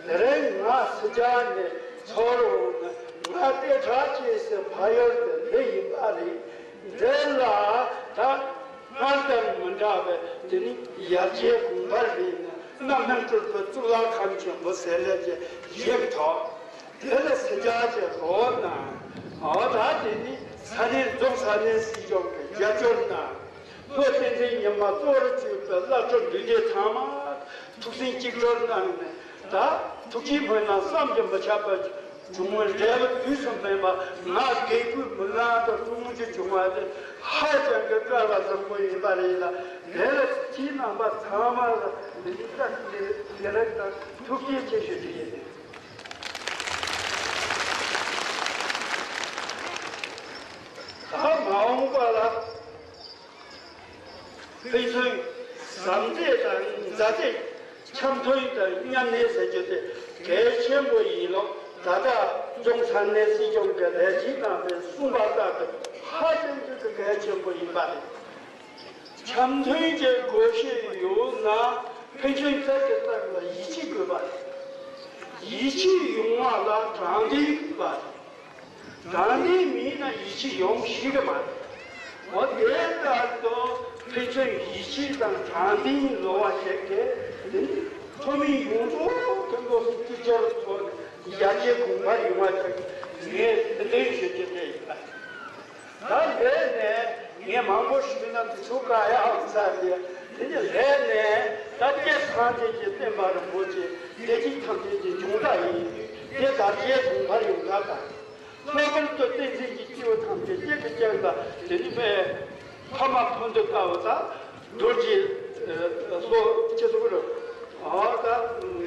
དེ་རིང་ང་སེར་སྐྱ་ནས་ཚུར་འོང་ནས་ང་ལྟེ་ཁྲག་སྐྱེས་སའི་ཕ་ཡུལ་དེ་འདི་ཡིན་པ་རེད། འདི་ལ་ད་སྔར་དང་མི་འདྲ་བའི་དེ་ནི་ཡར་རྒྱས་གོང་འཕེལ་རེད་ན། རྣམ་སྨིན་སྤྲུལ་པའི་གཙུག་ལག་ཁང་ཆེན་པོ་ཟེར་ལས་ཀྱི་ཡིག་ཐོག་དེ་ལ་སེར་སྐྱ་ཀྱི་རོ་ན། འོ་ད་དེ་ནི་ས་གནས་རྫོང་ས་གནས་སྲིད་གཞུང་གི་རྒྱབ་སྐྱོར་དང་། བློ་བསྟན་འཛིན་ཉི་མ་གཙོ་བོར་གྱུར་པའི་བླ་སྤྲུལ་འདུས་སྡེ་ཚང་མ་ཐུགས་སེམས་གཅིག་སྒྲིལ་གནང་ནས། ད་ཐུགས་ཀྱི་སྨོན་ལམ་བསམ་གྱིས་མི་ཁྱབ་པ་བྱུང་བའི་འབྲས་བུ་དུས་སུ་སྨིན་པ། ང་དགེ་བསྐོས་མི་ལང་དུ་གྲོང་ཁྱེར་བྱུང་བ་དེ་ཧ་ཅང་གི་སྐལ་བ་བཟང་པོ་ཡིན་པ་རེད་ལ། དེ་ལ་ཁྱེད་རྣམ་པ་ཚང་མ་ལ་འདི་ལྟར་བདེ་ལེགས་དང་ཐུགས་རྗེ་ཆེ་ཞུ་རྒྱུ་ཡིན། ད་མ་འོངས་པ་ལ། ཕན་ཚུན་བཟང་རྩེ་དང་མཛའ་རྩེ། འཆམ་མཐུན་དང་མཉམ་གནས་ཟེར་རྒྱུ་དེ་གལ་ཆེན་པོ་ཡིན་ནོ། ད་ལྟ་རྫོང་ས་གནས་སྲིད་གཞུང་གི་ལས་བྱེད་རྣམ་པས་གསུངས་པ་ལྟར་དུ་ཧ་ཅང་གི་གལ་ཆེན་པོ་ཡིན་པ་རེད། འཆམ་མཐུན་གྱི་དགོས་གཞི་ཡོད་ན་ཕན་ཚུན་ཚབ་ཀྱི་ཚབ་ལ་ཡིད་ཆེས་དགོས་པ་རེད། ཡིད་ཆེས་ཡོང་བ་ལ་དྲང་བདེན་དགོས་པ་རེད། དྲང་བདེན་མེད་ན་ཡིད་ཆེས་ཡོང་ཤེས་ཀྱི་མ་རེད། འོ་དེ་ལྟར་དུ་ཕན་ཚུན་ཡིད་ཆེས་དང་དྲང་བདེན་བཟོ་བ་བྱེད་མཁན་དེ་ནི་ཚོགས་མི་ཡོངས་རྫོགས་ཀྱི་བློ་གཅིག་གྱུར་ཐོག་ནས་ཡར་རྒྱས་གོང་འཕེལ་ཡོང་བ་བྱེད་ངས་ཏན་ཏན་ཞུ་རྒྱུ་དེ་ཡིན་པ་རེད། ད་ལས་ནས་ངས་མང་པོ་ཞུས་ན་འདི་ཚོ་ག་ཡག་ས་དེ་དེ་ནི་ལས་ནས་ད་སྐྱེ་སངས་རྒྱས་ཀྱི་བསྟན་པ་རིན་པོ་ཆེ་བདེ་སྐྱིད་ཐམས་ཅད་ཀྱི་འབྱུང་རྩ་ཡིན་དུས་དེ་དར་རྒྱས་གོང་འཕེལ་ཡོང་ཐབས་དང་། ལྷག་པར་དུ་བསྟན་འཛིན་གྱི་སྐྱེས་བུ་ཐམས་ཅད་སྐྱེ་དང་སྐྱེ་དང་དེ་ནི་མེད་ཕ་མ་ཕུ་འདུ་ལྟ་བུ་དང་རྡོ་རྗེ་སློབ་ཆེ་སུ་རུ་ཨ་ད་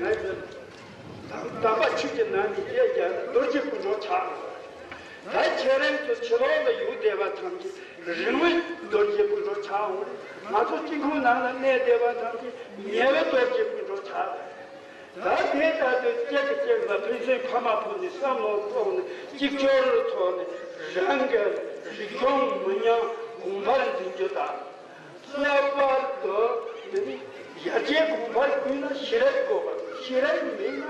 ངས་དམ་པ་ཆོས་ཀྱི་ནང་ནས་སྐྱེས་ཀྱང་རྡོ་རྗེ་སྤུན་གྲོགས་ཆགས། ད་ཁྱེད་རང་ཚོ་ཕྱི་ལོགས་ལ་ཡོད་བསྡད་པ་ཐམས་ཅད་རིང་མོའི་རྡོ་རྗེ་སྤུན་གྲོགས་ཆགས་འོང་། ང་ཚོ་གཅིག་ཁོང་ནང་ལ་གནས་བསྡད་པ་ཐམས་ཅད་ཉེ་བའི་རྡོ་རྗེ་སྤུན་གྲོགས་ཆགས། ད་དེ་ལྟར་དུ་གཅིག་གིས་གཅིག་ལ་ཕན་ཚུན་ཕ་མ་ཕུ་ནས་བསམ་བློ་ཐོག་ནས་གཅིག་གྱུར་ཐོག་ནས་རང་གི་རིག་གཞུང་མི་ཉམས་གོང་འཕེལ་འཛིན་རྒྱུ་དང་། ལྷག་པར་དུ་དེ་ནི་ཡར་རྒྱས་གོང་འཕེལ་དགོས་ན་ཤེས་རབ་དགོས་པ་རེད། ཤེས་རབ་མེད་ན་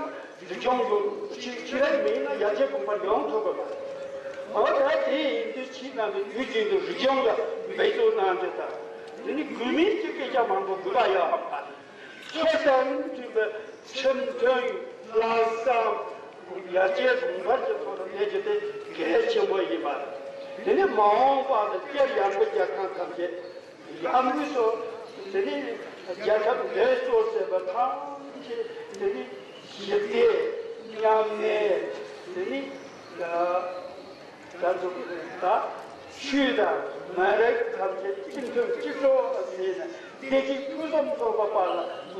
རིག་གཞུང་ཡོང་ཤེས་ཤེས་རབ་མེད་ན་ཡར་རྒྱས་གོང་འཕེལ་ཡོང་ཐུབ་པ་མ་རེད། འོ་ད་དེ་ཡིན་དུས་ཕྱིས་ནང་གི་དུས་རྒྱུན་དུ་རིག་གཞུང་ལ་འབད་བརྩོན་གནང་རྒྱུ་དང་། དེ་ནི་དགོས་མིན་གྱི་སྐད་ཆ་མང་པོ་དགོས་པ་ཡོད་མ་རེད། ཆོས་དང་མཐུན་པའི་ཁྲིམས་མཐུན་ལྷག་བསམ་ཡར་རྒྱས་གོང་འཕེལ་གྱི་ཐོག་ཏུ་གནས་རྒྱུ་དེ་གལ་ཆེན་པོ་ཡིན་པ་རེད། དེ་ནི་མ་འོངས་པ་ལ་སྐྱེ་ཡང་པོ་རྒྱལ་ཁམས་ཐམས་ཅད་ཡང་སྒོས་སུ་དེ་ནི་རྒྱལ་ཁབ་འདིར་གཙོ་བྱས་པ་ཐམས་ཅད་དེ་ནི་ཞི་བདེ་མཉམ་གནས་དེ་ནི་ད་ད་ཆོས་དང་མི་རིགས་ཐམས་ཅད་གཅིག་མཐུན་གཅིག་གྲོགས་ལ་བྱས་ནས་བདེ་སྐྱིད་ཕུན་སུམ་ཚོགས་པ་ལ་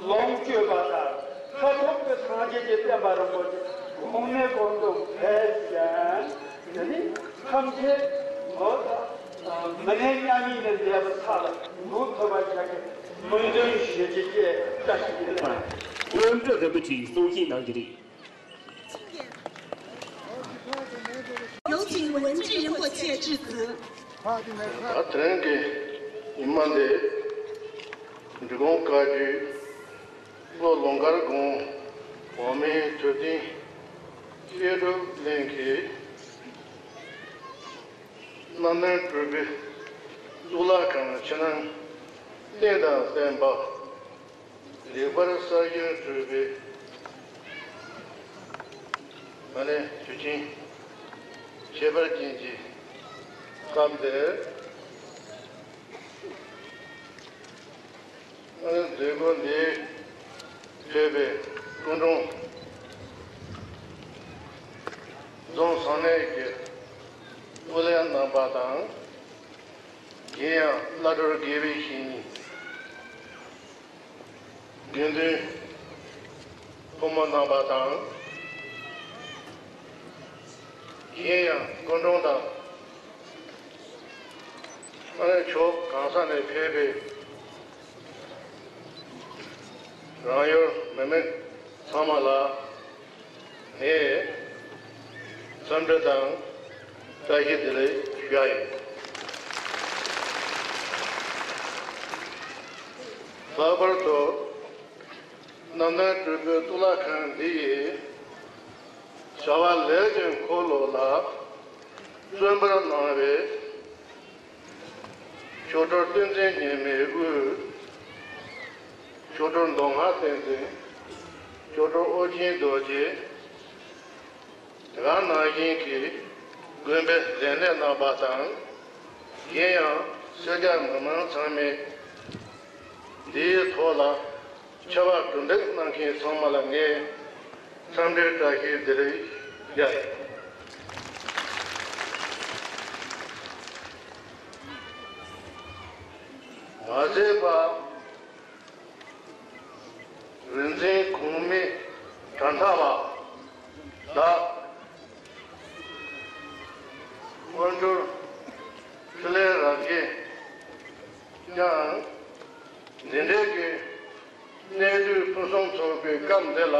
ལོངས་སྤྱོད་པ་དང་མཐར་ཐུག་གི་སངས་རྒྱས་ཀྱི་བསྟན་པ་རིན་པོ་ཆེ་གོང་ནས་གོང་དུ་འཕེལ་ཞིང་དེ་ནི་ཐམས་ཅད་ངོ་མཚར་མི་ནས་མཉམ་ཉིད་ནས་འདས་པའི་མཐའ་ལ་འགོད་ཐུབ་པར་བྱ་དགོས། སྨོན་འདུན་ཞུ་རྒྱུ་བཅས་བཀྲ་ཤིས་བདེ་ལེགས། སྔོན་འགྲོ་རིན་པོ་ཆེའི་གསུང་བཤད་གནང་རྒྱུ་རེད། 有请文治仁波切致辞。 ད་དེ་རིང་གི་ཉི་མ་འདི་འབྲི་གུང་བཀའ་བརྒྱུད་ལྷོ་ལུང་དཀར་དགོན་འོག་མིན་ཐུབ་བསྟན་བཤད་སྒྲུབ་གླིང་གི་རྣམ་གནོན་སྤྲུལ་པའི་གཙུག་ལག་ཁང་ཕྱི་ནང་རྟེན་དང་བརྟེན་པ། ལེགས་པར་གསར་བཞེངས་གྲུབ་པའི་མ་ཎི་ཞུ་ཆེན་ཁྱད་པར་ཅན་གྱི་སྐབས་འདིར། མཛད་སྒོ་འདིར་ཕེབས་པའི་སྐུ་མགྲོན་རྫོང་ས་གནས་ཀྱི་སྐུ་ལས་རྣམ་པ་དང་། གཞན་ཡང་བླ་སྒྲུབ་དགེ་བའི་བཤེས་གཉེན། དགེ་འདུན་ཕོ་མོ་རྣམ་པ་དང་། གཞན་ཡང་སྐུ་མགྲོན་དང་། ཨ་ནི་ཕྱོགས་གང་ས་ནས་ཕེབས་པའི་རང་ཡུལ་མི་མང་ཚང་མ་ལ། ངས་འཚམས་འདྲི་དང་བཀྲ་ཤིས་བདེ་ལེགས་ཞུ་ཡ་ཡིན། ལྷག་པར་དུ་རྣམ་གནོན་སྤྲུལ་པའི་གཙུག་ལག་ཁང་འདི་ཡི་བྱ་བ་ལས་ཀྱི་འཁོར་ལོ་ལ་བརྩོན་པར་གནང་བའི་མཆོག་སྤྲུལ་བསྟན་འཛིན་ཉི་མའི་དབུས། མཆོག་སྤྲུལ་མདོ་སྔགས་བསྟན་འཛིན། མཆོག་སྤྲུལ་ཨོ་རྒྱན་རྡོ་རྗེ། དེ་ག་ནང་བཞིན་གྱི་དགོན་པའི་བླ་མ་རྣམ་པ་དང་། གཞན་ཡང་སེར་སྐྱ་མི་མང་ཚང་མས་འདིའི་ཐོག་ལ་ཆེ་བ་གྲུ་འདེགས་གནང་མཁན་ཚང་མ་ལ་ངས་འཚམས་འདྲི་བཀྲ་ཤིས་བདེ་ལེགས་ཞུ་ཡ་ཡིན། མ་ཟད་པ། རིག་འཛིན་གོང་མའི་གྲངས་ཐང་བ་དང་། དབང་སྒྱུར་ཕྲིན་ལས་རབ་རྒྱས་ཀྱང་། འདི་འདྲའི་གི་གནས་དུས་ཕུན་སུམ་ཚོགས་པའི་སྐབས་འདི་ལ།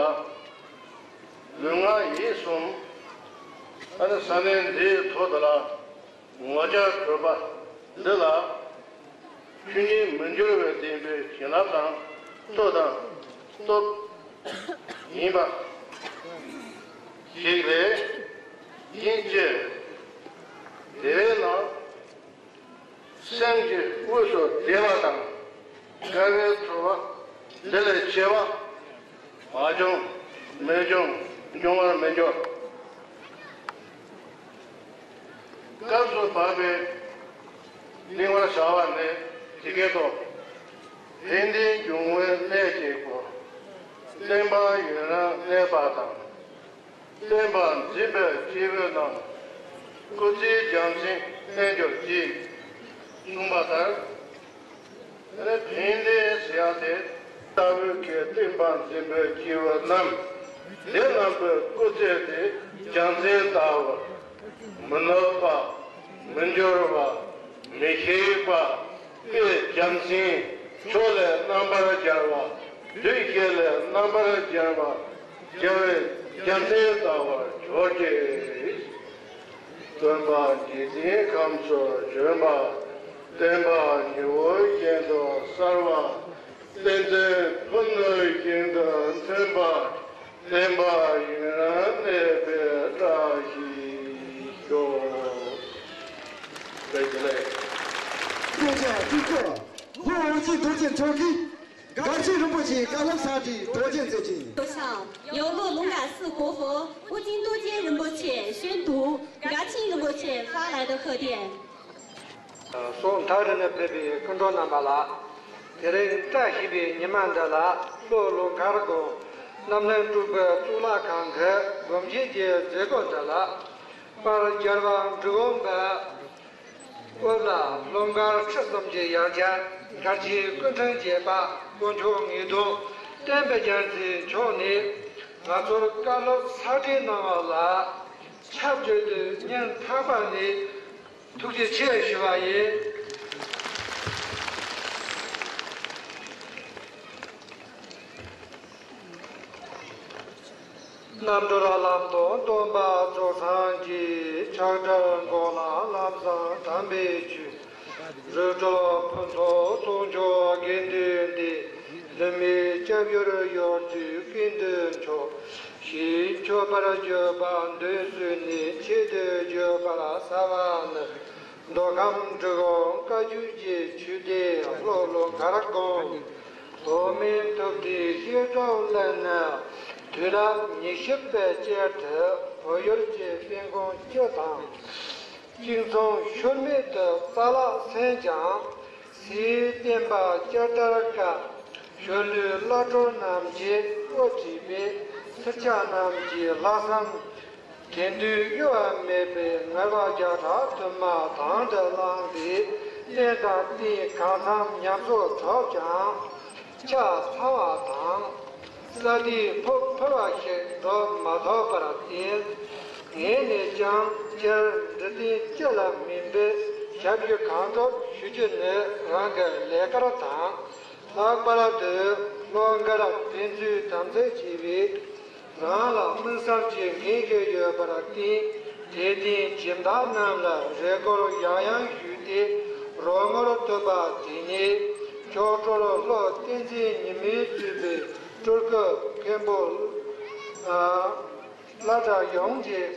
ལུས་ངག་ཡིད་གསུམ་ཨ་ནི་ས་གནས་འདིའི་ཐོག་ཏུ་ལ་ངོ་བཅར་གྲུབ་པ་འདི་ལ། ཆོས་ཉིད་མི་འགྱུར་བའི་བདེན་པའི་བྱིན་རླབས་དང་མཐུ་དང་སྟོབས་ཡིན་པ་ཞིག་རེད། ཡིན་གྱི། དེ་བས་ན་སེམས་ཀྱི་དབུས་སུ་བདེ་བ་དང་དགའ་བའི་ཚོར་བ་འདི་ལས་ཆེ་བ་མ་བྱུང་མི་འབྱུང་འབྱུང་བར་མི་འགྱུར། སྐབས་སུ་བབ་པའི་གླེང་བར་བྱ་བ་ནི་འདི་སྐད་དོ། ཕན་བདེའི་འབྱུང་བའི་གནས་གཅིག་པུ། བསྟན་པ་ཡུན་རིང་གནས་པ་དང་། བསྟན་པ་འཛིན་པའི་སྐྱེས་བུ་རྣམས། སྐུ་ཚེའི་རྒྱལ་མཚན་བརྟན་གྱུར་ཅིག་གསུངས་པ་ལྟར། ཕན་བདེ་ཟེར་ཡག་དེ་ལྟ་བུའི་གི་བསྟན་པ་འཛིན་པའི་སྐྱེས་བུ་རྣམས། དེ་རྣམས་ཀྱི་སྐུ་ཚེ་དེ་རྒྱལ་མཚན་ལྟ་བུ། མི་ནུབ་པ། མི་འགྱུར་བ། མི་ཤིགས་པ། དཔེ་རྒྱལ་མཚན། ཕྱོགས་ལས་རྣམ་པར་རྒྱལ་བ། དུས་བཞི་ལས་རྣམ་པར་རྒྱལ་བ། རྒྱལ་བའི་རྒྱལ་མཚན་ལྟ་བུར་གྱུར་ཅིག་སྟོན་པ་འཇིག་རྟེན་ཁམས་སུ་བྱོན་པ། བསྟན་པ་ཉི་འོད་བཞིན་དུ་གསལ་བ། བསྟན་འཛིན་ཕུ་ནུ་བཞིན་དུ་མཐུན་པ། བསྟན་པ་ཡུན་རིང་གནས་པའི་བཀྲ་ཤིས་ཤོག་བཀྲ་ཤིས་བདེ་ལེགས། སྐྱོན་ཆ་སྤྲུལ་སྐྱོར་ལྷོ་ཨོ་རྒྱན་རྡོ་རྗེ་འཆང་གིས་མགར་ཆེན་རིན་པོ་ཆེའི་བཀའ་སློབ་ཕྱག་བྲིས་རྡོ་རྗེ་མཛད་ཅིང་། 上，由乐龙嘎寺国佛乌金多坚仁波切宣读嘎钦仁波切发来的贺电。 སོགས་མཐའ་རི་ནས་ཕེབས་པའི་སྐུ་མགྲོན་རྣམ་པ་ལགས། དེ་རིང་བཀྲ་ཤིས་པའི་ཉི་མ་འདི་ལ་ལྷོ་ལུང་མཁར་དགོན་རྣམ་གླིང་སྤྲུལ་སྐུ་གཙུག་ལག་ཁང་གི་སྒོམ་བཞེས་ཀྱི་མཛད་སྒོ་འདི་ལ། པར་རྒྱལ་བ་འབྲི་གུང་པ་དབུས་ལ་ལྷོ་མཁར་ཁྲི་གསུམ་གྱི་ཡང་རྒྱལ་མགར་ཆེན་སྐུ་ཕྲེང་བརྒྱད་པ་དཀོན་མཆོག་ངེས་དོན་བསྟན་པའི་རྒྱལ་མཚན་མཆོག་ནས་ང་ཚོར་བཀའ་སློབ་ཕྱག་བྲིས་གནང་བ་ལ་ཕྱག་བརྗོད་དུ་སྙིང་ཐག་པ་ནས་ཐུགས་རྗེ་ཆེ་ཞུ་བ་ཡིན། རྣམ་གྲོལ་ལམ་དུ་སྟོན་པ་རྫོགས་སངས་རྒྱས། ཆགས་བྲལ་འགོག་ལ་ལམ་བཟང་དམ་པའི་ཆོས། རིགས་དྲུག་ཕུན་ཚོགས་ཚོགས་མཆོག་དགེ་འདུན་འདུས། འཛིན་མའི་སྐྱབས་ཡུལ་ཡོངས་སུ་ཀུན་འདུས་མཆོག་ཞེས་མཆོད་པར་བརྗོད་པ་འདོན་ཟུན་ནས་ཆེད་དུ་བརྗོད་པར་བྱ་བ་ནི། མདོ་ཁམས་འབྲི་གུང་བཀའ་བརྒྱུད་ཀྱི་ཆོས་སྡེ་ལྷོ་ལུང་མཁར་དགོན། འོག་མིན་ཐུབ་བསྟན་བཤད་སྒྲུབ་གླིང་ནི། དུས་རབས་ཉི་ཤུ་པའི་དཀྱིལ་དུ་བོད་ཡུལ་གྱི་དཔལ་ཁང་སྤྱི་དང་། གཅིག་མཚུངས་ཤུལ་མེད་དུ་རྩ་ལག་ཟིན་ཀྱང་། སའི་བསྟན་པ་བསྐྱར་དར་སྐབས་གཞོན་ནུའི་བླ་སྤྲུལ་རྣམས་ཀྱིས་དབུ་ཁྲིད་པའི་སེར་སྐྱ་རྣམས་ཀྱི་ལྷག་བསམ་དགེ་འདུན་གཡོ་བ་མེད་པའི་ངལ་བ་བརྒྱ་ཕྲག་དུ་མ་དང་དུ་བླངས་ཏེ་རྟེན་དང་རྟེན་གང་འཚམ་ཉམས་གསོ་གྲུབ་ཀྱང་། ཆ་ཚང་བ་དང་། ས་དེའི་ཕུག་ཕུ་བ་ཞིག་འགྲོ་མ་ཐུབ་པར་བརྟེན། ངས་ནས་ཀྱང་སྤྱིར་འབྲི་ཏིང་སྤྱི་ལ་སྨན་པའི་ཞབས་ཞུ་གང་ཐུབ་ཞུ་རྒྱུ་ནི་རང་གི་ལས་ཀར་དང་། ལྷག་པར་དུ་ལྷོ་མཁར་ཕན་ཚུན་དམ་ཚིག་ཆེ་བས། རང་ལ་དམིགས་བསལ་གྱི་འགན་ཞིག་ཡོད་པར་བརྟེན། དད་ལྡན་སྦྱིན་བདག་རྣམས་ལ་རེ་སྐུལ་ཡང་ཡང་ཞུས་ཏེ། རོགས་དངུལ་བཏོན་པ་དེ་ཉིད་མཆོག་སྤྲུལ་ལྷོ་བསྟན་འཛིན་ཉི་མས་གཙོས་པའི་སྤྲུལ་སྐུ་མཁན་པོ་བླ་གྲྭ་ཡོངས་ཀྱིས་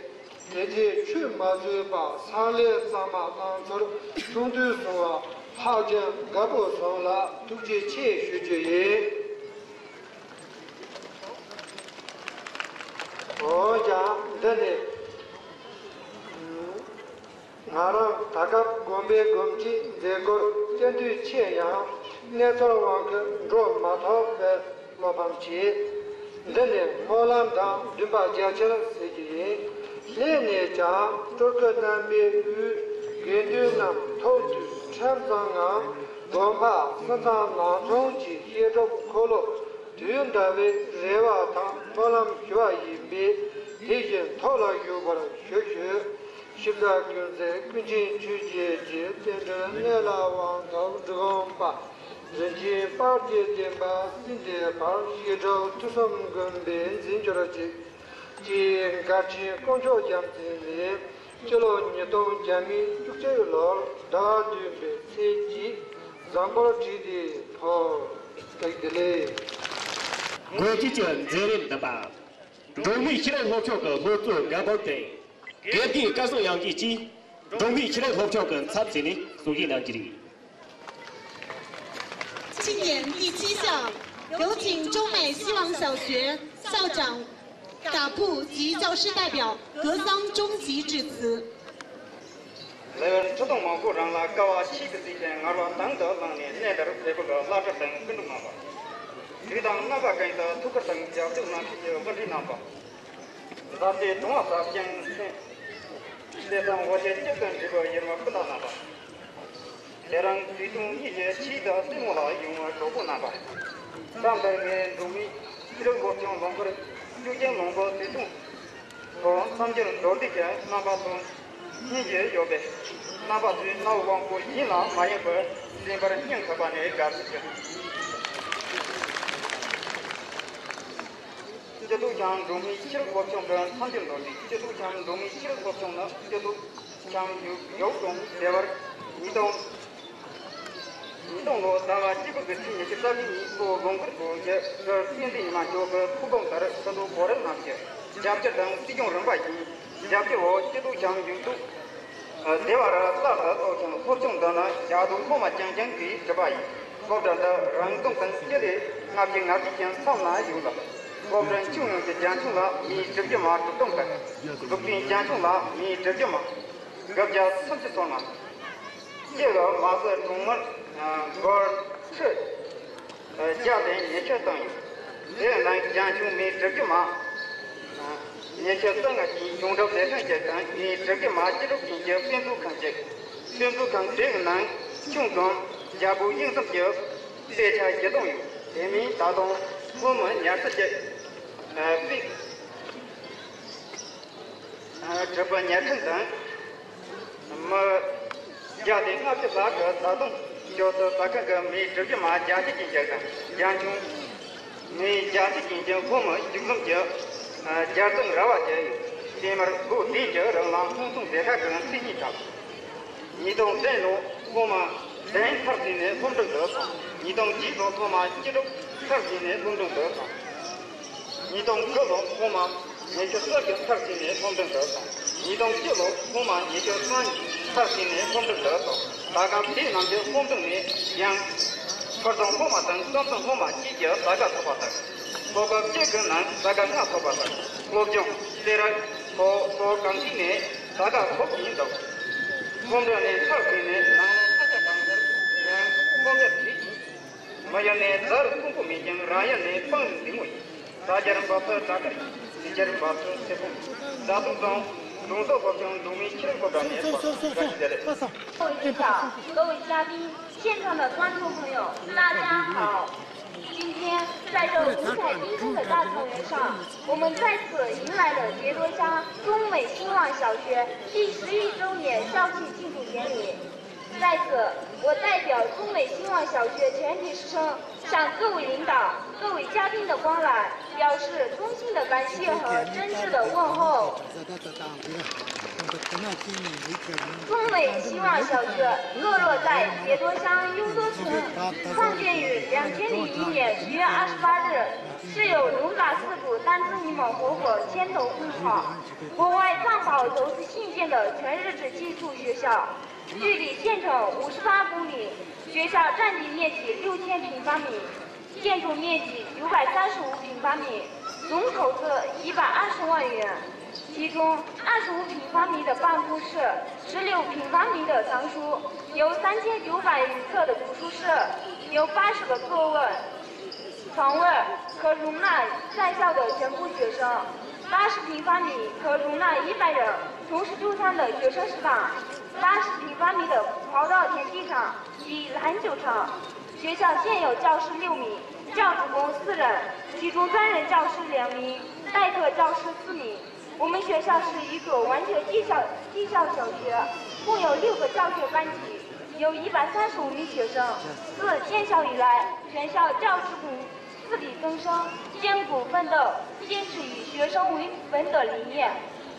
དེ་ཚེ་ཆུད་མ་ཟོས་པར་ཕྱག་ལས་གཙང་མ་གནང་ཚུལ་གསུང་དུས་གསུང་བ་ཧ་ཅང་དགའ་པོ་སོང་ལ་ཐུགས་རྗེ་ཆེ་ཞུ་རྒྱུ་ཡིན། འོན་ཀྱང་འདི་ནི་ང་རང་ད་སྐབས་དགོན་པའི་དགོན་སྤྱིའི་མཛད་སྒོར་བཅར་འདོད་ཆེ་ཡང་གནས་ཚུལ་དབང་གིས་འགྲོ་མ་ཐུབ་པའི་བློ་ཕམ་བྱས། འདི་ནི་སྨོན་ལམ་དང་འདུན་པ་རྒྱ་ཆེར་ཟེར་རྒྱུ་ཡིན། སླད་ནས་ཀྱང་སྤྲུལ་སྐུ་རྣམ་པའི་དབུས་དགེ་འདུན་རྣམས་ཐུགས་དུས་ཁྲིམས་གཙང་ངང་དགོན་པ་གསུམ་ཚང་ནང་ཚང་གི་བཤད་སྒྲུབ་འཁོར་ལོ་དུས་འདའ་བའི་རེ་བ་དང་སྨོན་ལམ་ཞུ་བ་ཡིན་པས་དེ་བཞིན་ཐུགས་ལ་བཞུགས་པར་ཞུ་ཞུ། ཞིབ་ཚགས་ཀུན་གཟིགས་ཀུན་མཁྱེན་ཆོས་རྒྱལ་གྱི་བསྟན་འགྲོའི་གནས་ལ་དབང་ཐོབ་འབྲི་གུང་པ། རིན་ཆེན་དཔལ་གྱི་བསྟན་པ་སྲིད་མཐའི་བར། བཤད་སྒྲུབ་ཐུགས་གསུམ་མགོན་པོས་འཛིན་གྱུར་ཅིག་ཅེས་མགར་ཆེན་དཀོན་མཆོག་རྒྱལ་མཚན་ནས་སྤྱི་ལོ་ཉིས་སྟོང་བརྒྱ་མེད་བཅུ་གཅིག་ལོར་ཟླ་བ་བདུན་པའི་ཚེས་གཅིག་དང་པོར་བྲིས་ཏེ་ཕོ་བདེ་ལེགས། དགོན་སྤྱི་གི་མཛད་རིམ་བདུན་པ། འབྲོག་མིའི་ཤེས་རིག་སློབ་སྦྱོང་གི་སློབ་གཙོ་རྒན་པོ་དེ། དགེ་བསྐོས་སྐལ་བཟང་དབྱངས་སྐྱིད་ཀྱིས་འབྲོག་མིའི་ཤེས་རིག་སློབ་སྦྱོང་གི་ཚབ་བྱས་ནས་གསུང་བཤད་གནང་རྒྱུ་རེད། 庆典第七项，有请中美希望小学校长、党部及教师代表格桑中吉致辞。 ལེ་ཝར་ཁྲི་སྟོང་མང་པོ་རང་ལ་དཀའ་བ་ཆེ་གི་བརྩིས་ཏེ་ངར་བ་དང་དུ་བླངས་ནས་གནས་འདིར་ཕེབས་པའི་བླ་སྤྲུལ་དང་སྐུ་མགྲོན་རྣམ་པ། དུས་དང་རྣམ་པ་ཀུན་ཏུ་ཐུགས་ཁུར་དང་རྒྱབ་སྐྱོར་གནང་མཁན་གྱི་དབུ་ཁྲིད་རྣམ་པ། མཛའ་བརྩེ་གདུང་བ་ཟབ་ཅིང་མཚན་ལས་དང་འོ་བརྒྱལ་གཅིག་ཏུ་འདྲེས་པའི་ཡུལ་མི་སྤུན་ཟླ་རྣམ་པ། དེ་རིང་དུས་ཐུང་གཉིས་ཀྱི་ཆེད་དུ་བཙུན་མོ་ལ་ཡོང་བའི་གྲོགས་པོ་རྣམ་པ། སྐབས་འདིར་ངས་འབྲོག་མིའི་ཤེས་རིག་སློབ་སྦྱོང་ལོ་འཁོར་བཅུ་བདུན་ལོ་འགོ་དུས་ཐུང་ཐོག་མཚམས་སྦྱོར་མདོར་བསྡུས་ཀྱི་རྣམ་པ་ཐོག་སྙན་ཞུ་ཡོད་པས། རྣམ་པ་ཚོས་གནའ་བོའི་དབང་པོ་ཡིད་ལ་མ་ཡེངས་པར་གསན་པར་སྙིང་ཐག་པ་ནས་དགའ་བསུ་ཞུ། སྐྱིད་སྡུག་ཁྱམས་འབྲོག་མིའི་ཤེས་རིག་སློབ་སྦྱོང་གི་མཚམས་སྦྱོར་མདོར་བསྡུས། སྐྱིད་སྡུག་ཁྱམས་འབྲོག་མིའི་ཤེས་རིག་སློབ་སྦྱོང་ནི་སྐྱིད་སྡུག་ཁྱམས་ཡུལ་ཡོངས་དང་སྡེ་བར་ཉིས་སྟོང་ཉིས་སྟོང་ལོ་ཟླ་བ་གཅིག་པའི་ཚེས་ཉི་ཤུ་རྩ་བཞི་ཉིན་གཙོ་བོ་ལུང་དཀར་དགོན་གྱི་སྐུ་བསྟན་འཛིན་ཉི་མ་མཆོག་གི་ཐུགས་དགོངས་ལྟར་སྐུ་མདོག་གོ་རིམ་རྣམས་ཀྱི་རྒྱབ་སྐྱོར་དང་སྲིད་སྐྱོང་རིམ་པ་བཞིའི་རྒྱབ་སྐྱོར་འོག་སྐྱིད་སྡུག་ཁྱམས་ཡུལ་དུ་སྡེ་བར་གསར་དུ་གཏོད་ཅིང་སློབ་སྦྱོང་འདི་ནི་ཞག་དུས་སློབ་མ་རྐྱང་རྐྱང་གིས་བྲིས་པ་ཡིན། སློབ་གྲྭ་འདི་རང་རྫོང་དང་སྤྱི་ལེ་ལྔ་བརྒྱ་ང་བརྒྱད་ཀྱི་མཚམས་ན་ཡོད་ལ། སློབ་གྲྭའི་ཁྱོན་ཡོངས་ཀྱི་རྒྱ་ཁྱོན་ལ་མིའི་བསྒྲུབ་བྱ་མ་དྲུག་སྟོང་དང་། འཛུགས་སྐྲུན་རྒྱ་ཁྱོན་ལ་མིའི་བསྒྲུབ་བྱ་མ་དགུ་བརྒྱ་སུམ་ཅུ་སོ་ལྔ། སྤྱི་ལ་མ་སོན་གྲོང་མི་སྒོར་ཁྲི་བརྒྱ་དང་ཉི་ཤུ་བཏང་ཡོད། དེ་ནང་རྒྱ་ཁྱོན་མིའི་བསྒྲུབ་བྱ་མ་ཉི་ཤུ་རྩ་ལྔ་ཅན་གཞུང་སྒྲུབ་ལས་ཁང་གཅིག་དང་མིའི་བསྒྲུབ་བྱ་མ་སྤྱི་སྒྲུབ་མཁན་གྱི་དཔེ་མཛོད་ཁང་གཅིག། དཔེ་མཛོད་ཁང་དེའི་ནང་ཁྱོན་བསྡོམས་རྒྱལ་པོ་དབྱིངས་གསུམ་གྱི་དཔེ་ཆ་བཞི་སྟོང་ཡོད། དེ་མིན་ད་དུང་སློབ་མ་ཉི་ཤུ་གཅིག་དཔེ་གྲུབ་པའི་ཉལ་ཁང་དང་། མི་བརྒྱ་དང་ལྔ་བཅུ་ལྷག་གི་བཟའ་བཏུང་སྤྱོད་དུ་ཟ་ཁང་གི་མིའི་སྒྲུབ་བྱ་མ་བརྒྱད་ཅུ་ཅན་གཅིག་དང་། རྒྱ་ཁྱོན་མིའི་བརྒྱད་ཅུ་ཅན་གྱི་སློབ་མ་བཞི་གསུམ་གྱི་རྒྱལ་ཚོགས་ར་བ་བཅས་ཡོད། སྟོན་མར་ལོ་བདུན་གྱི་རིང་ལ་ཧོང་ཏུང་སྡེ་ཁག་གི་མཚན་སྙན་གྲགས། ཉིས་སྟོང་བདུན་ལོར་སློབ་མ་བདུན་ཚར་བྱས་ནས་སློབ་འབྲིང་དུ་སོང་། ཉིས་སྟོང་བཞི་ལོར་སློབ་མ་བཅུ་དྲུག་ཚར་བྱས་ནས་སློབ་འབྲིང་དུ་སོང་། ཉིས་སྟོང་དགུ་ལོར་སློབ་མ་ཉི་ཤུ་རྩ་བརྒྱད་ཚར་བྱས་ནས་སློབ་འབྲིང་དུ་སོང་། ཉིས་སྟོང་བཅུ་ལོར་སློབ་མ་ཉི་ཤུ་རྩ་གཉིས་ཚར་བྱས་ནས་སློབ་འབྲིང་དུ་སོང་། ད་སྐབས་དེ་རྣམས་ཀྱི་སློབ་འབྲིང་ནས་ཡང་ཕུར་ཚང་སློབ་མ་དང་ཀུན་བཟང་སློབ་མ་བཅས་ཀྱི་ཟླ་དཀར་ཚོགས་པ་དང་། སློབ་སྐབས་གཅིག་གི་ནང་ཟླ་དཀར་ལྔ་ཚོགས་པ་དང་། སློབ་སྦྱོང་། གསོལ་རས། སློབ་གསོ་གང་ཅིའི་ནང་ཟླ་དཀར་ཚོགས་ཀྱིན་འདུག་སློབ་འབྲིང་ནས་ཚར་བྱས་ནས་ནང་ལོ་ས་ཆ་གང་སར་ཡང་སློབ་གཉེར་བྱེད་ཀྱིན། མི་ཡུལ་ནས་རྫ་རི་ཕུང་པོ་མེད་ཀྱང་རང་ཡུལ་ནས་སྤང་རི་འདི་མོ་ཡིན། ས་རྒྱལ་རིམ་པ་ཚོ་བྲག་དཀར་ཡིན། སྤྱི་རྒྱལ་རིམ་པ་ཚོ་ཚེ་ཕུང་། རྫ་དུག་དང་འབྲོང་སོགས་སློབ་སྦྱོང་འབྲོག་མིའི་ཤེས་རིག་སློབ་གྲྭ་ནས་ཕེབས་པ་བཀྲ་ཤིས་བདེ་ལེགས། 各位家长、各位嘉宾、现场的观众朋友，大家好！今天在这五彩缤纷的大草原上，我们再次迎来了杰多乡中美兴旺小学第十一周年校庆庆祝典礼。在此，我代表中美兴旺小学全体师生 向各位领导、各位嘉宾的光临表示衷心的感谢和真挚的问候。中美兴旺小学坐落在杰多乡优多村，创建于两千零一年十月二十八日，是由龙爪寺主丹珠尼玛活佛牵头共创，国外藏宝投资兴建的全日制寄宿学校。 距离县城五十八公里，学校占地面积六千平方米，建筑面积九百三十五平方米，总投资一百二十万元，其中二十五平方米的办公室，十六平方米的藏书，有三千九百余册的图书室，有八十个座位。 床位可容纳在校的全部学生，八十平方米可容纳一百人同时就餐的学生食堂，八十平方米的跑道田径场及篮球场。学校现有教师六名，教职工四人，其中专任教师两名，代课教师四名。我们学校是一所完全技校技校小学，共有六个教学班级，有一百三十五名学生。自建校以来，全校教职工 自力更生，艰苦奋斗，坚持以学生为本的理念，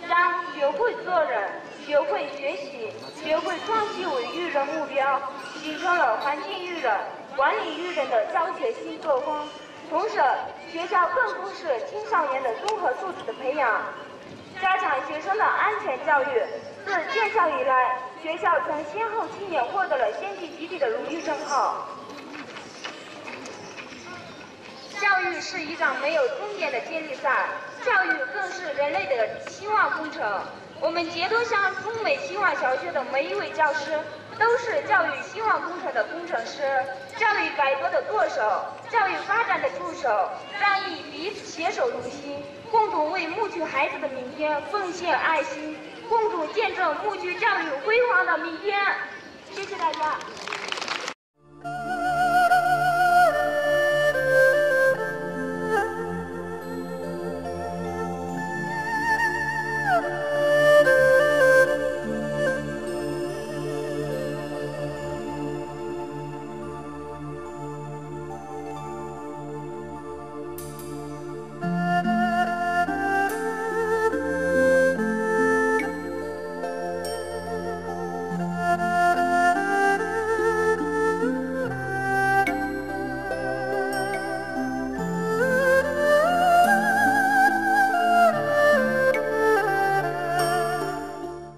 将学会做人、学会学习，学会创新为育人目标，形成了环境育人、管理育人的教学新作风。同时，学校更重视青少年的综合素质的培养，加强学生的安全教育。自建校以来，学校曾先后七年获得了先进集体的荣誉称号。教育是一场没有终点的接力赛，教育更是人类的兴旺工程。我们碣都乡中美兴旺小学的每一位教师都是教育兴旺工程的工程师，教育改革的舵手，教育发展的助手，让一起携手同心，共同为牧区孩子的明天奉献爱心，共同见证牧区教育辉煌的明天。谢谢大家。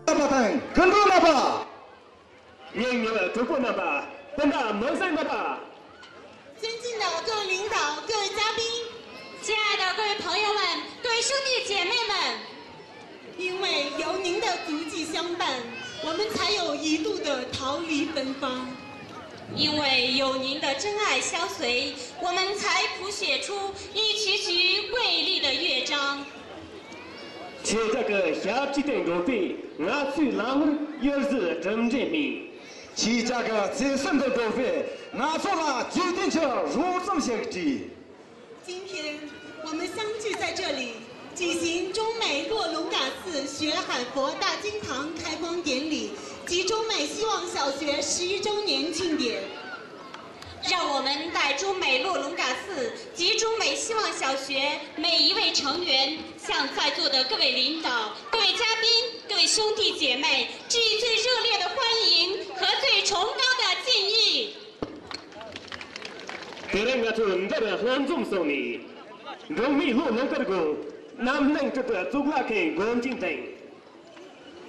རྣམ་པ་དང་སྐུ་མགྲོན་རྣམ་པ། ཉེ་བའི་གྲོགས་པོ་རྣམ་པ། སྤུན་ཟླ་མིང་སྲིང་རྣམ་པ། 尊敬的各位领导、各位嘉宾，亲爱的各位朋友们、各位兄弟姐妹们，因为有您的足迹相伴，我们才有一路的逃离奔放。因为有您的真爱相随，我们才谱写出一曲曲瑰丽的乐章。 ཁྱེད་ཅག་གི་ཞབས་ཕྱི་དང་འགྲོགས་པས་ང་ཚོའི་ལམ་བར་གཡུར་ཟའི་གྲུབ་འབྲས་སྨིན། ཁྱེད་ཅག་གི་བརྩེ་སེམས་དང་འགྲོགས་པས་ང་ཚོ་ལ་རྒྱུད་སྟེང་གི་རོགས་རམ་ཞིག་བྲིས། 今天我们相聚在这里，举行中美洛隆嘎寺雪海佛大经堂开光典礼及中美希望小学十一周年庆典。 让我们代中美洛隆嘎寺及中美希望小学每一位成员，向在座的各位领导、各位嘉宾、各位兄弟姐妹致以最热烈的欢迎和最崇高的敬意。 དེ་རིང་ང་ཚོ་འདིར་ལྷན་འཛོམས་སོང་ནས། འབྲོག་མིའི་ལྷོ་ལུང་དཀར་དགོན་རྣམ་གླིང་སྤྲུལ་སྐུ་གཙུག་ལག་ཁང་དགོན་ཆེན་དང་།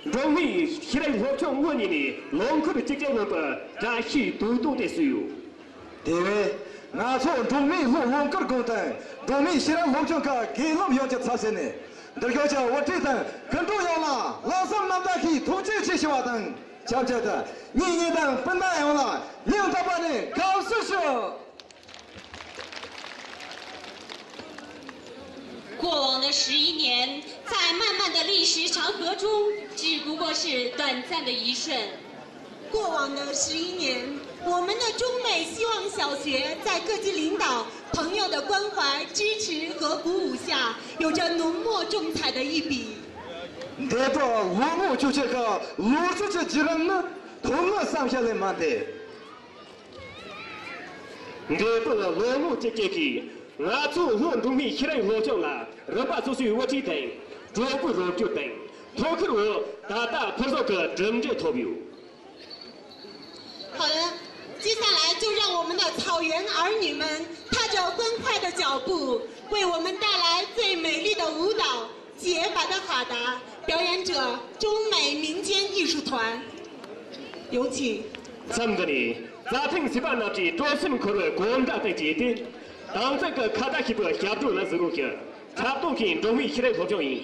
འབྲོག་མིའི་ཤེས་རིག་སློབ་ཆུང་དངོས་གཉིས་ནས་ལོ་འཁོར་གཅིག་ཀྱང་ལོན་པའི་བཀྲ་ཤིས་དུས་སྟོན་དེ་སུ་ཡོད། དེ་བས་ང་ཚོ་འབྲོག་མིའི་ལྷོ་ལུང་དཀར་དགོན་དང་འབྲོག་མིའི་ཤེས་རིག་སློབ་ཆུང་གི་དགེ་སློབ་ཡོངས་ཀྱི་ཚབ་བྱས་ནས། འདིར་བཞུགས་ཀྱི་དབུ་ཁྲིད་དང་སྐུ་མགྲོན་ཡོངས་ལ་ལྷག་བསམ་རྣམ་དག་གིས་ཐུགས་རྗེ་ཆེ་ཞུ་བ་དང་། ཆབས་ཅིག་ཏུ་གཉེན་ཉེ་དང་སྤུན་ཟླ་ཡོངས་ལ་སྙིང་ཐག་པ་ནས་དགའ་བསུ་ཞུ། 过往的十一年，在漫漫的历史长河中，只不过是短暂的一瞬。过往的十一年，我们的中美希望小学在各级领导朋友的关怀、支持和鼓舞下，有着浓墨重彩的一笔。འདས་པའི་ལོ་ངོ་བཅུ་གཅིག་གི་ལོ་ཚོད་ཀྱི་བརྒྱུད་རིམ་ནི་ཐོག་མའི་བསམ་ཤེས་ལས་མ་འདས། འདས་པའི་ལོ་ངོ་བཅུ་གཅིག་གིས་ང་ཚོ་ལྷོ་འབྲོག་མིའི་ཤེས་རིག་སློབ་ཆུང་ལ་རིམ་པ་སོ་སོའི་དབུ་ཁྲིད་དང་གྲོགས་པོའི་རོགས་སྐྱོར་དང་ཐུགས་ཁུར་འོག་ད་ལྟ་ཕུན་སུམ་ཚོགས་གྲུབ་འབྲས་ཐོབ་ཡོད། 好的，接下来就让我们的草原儿女们踏着欢快的脚步，为我们带来最美丽的舞蹈，洁白的哈达，表演者中美民间艺术团。有请。 མཚམས་འདི་ནས་རྩྭ་ཐང་སྲིད་པ་རྣམས་ཀྱི་སྤྲོ་སེམས་འཁོལ་བའི་གོམ་སྒྲ་དང་བཅས་ཏེ། དྭངས་བཙོག་གི་ཁ་བརྡ་ཞེས་པའི་སྐྱབས་འགྲོ་ལ་གཟིགས་རོགས་ཞུ། འཁྲབ་སྟོན་མཁན་འབྲོག་མིའི་ཤེས་རིག་སློབ་ཆུང་ཡིན།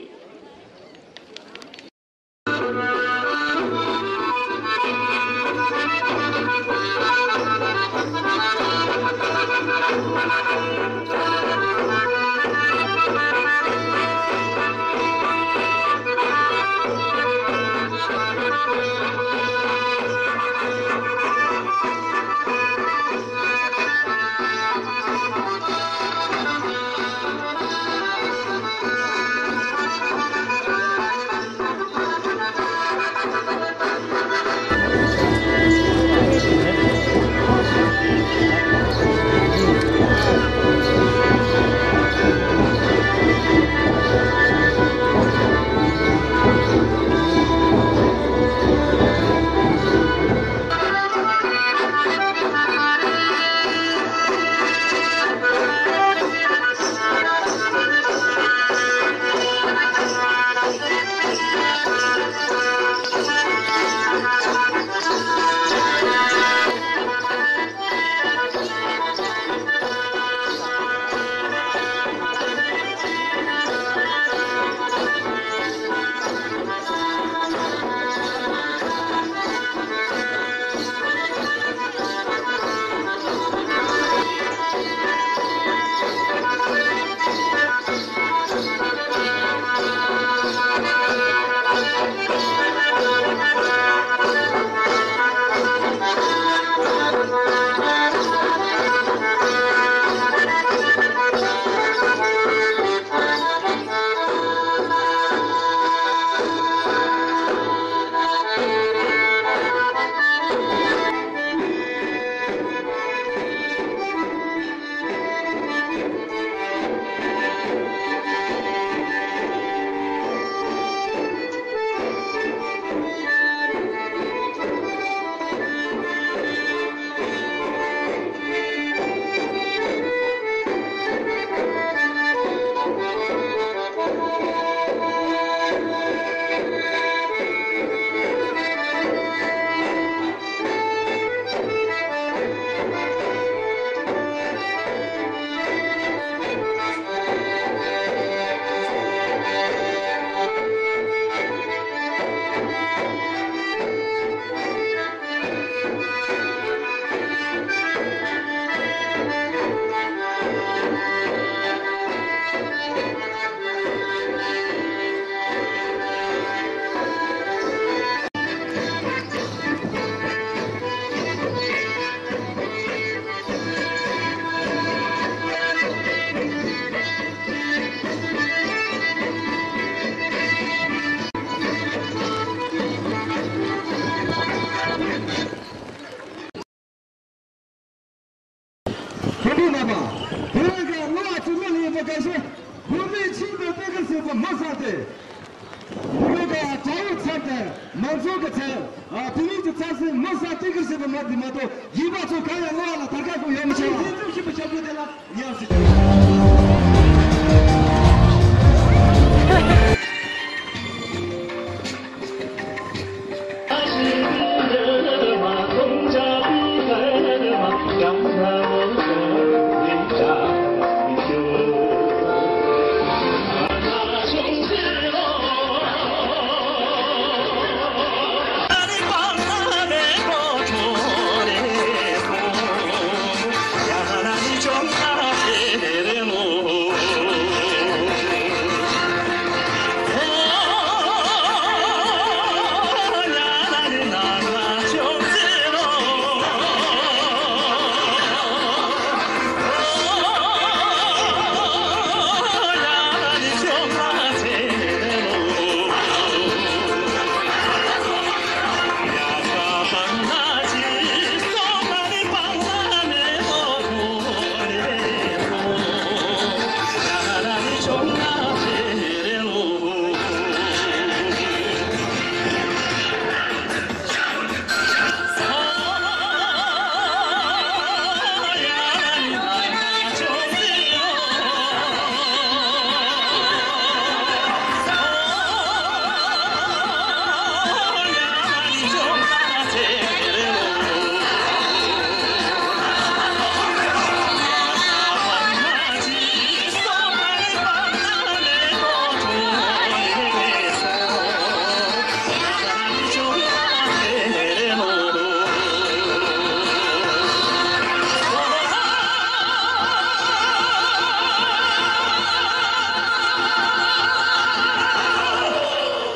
ཚ་སེ་མི་ས་ཏི་ཀིར་ཟེར་བ་མ་དེ་མ་གཏོགས་ཡིན་པ་ཚོ་གང་ཡང་བློ་བ་ལ་དར་ཁ་ཁོ་ཡོད་མི་ཆེ་བ། ཞིབ་ཞིབ་པ་ཞབས་བྲོ་དེ་ལ་ཉར་སྲིད་ཀྱི།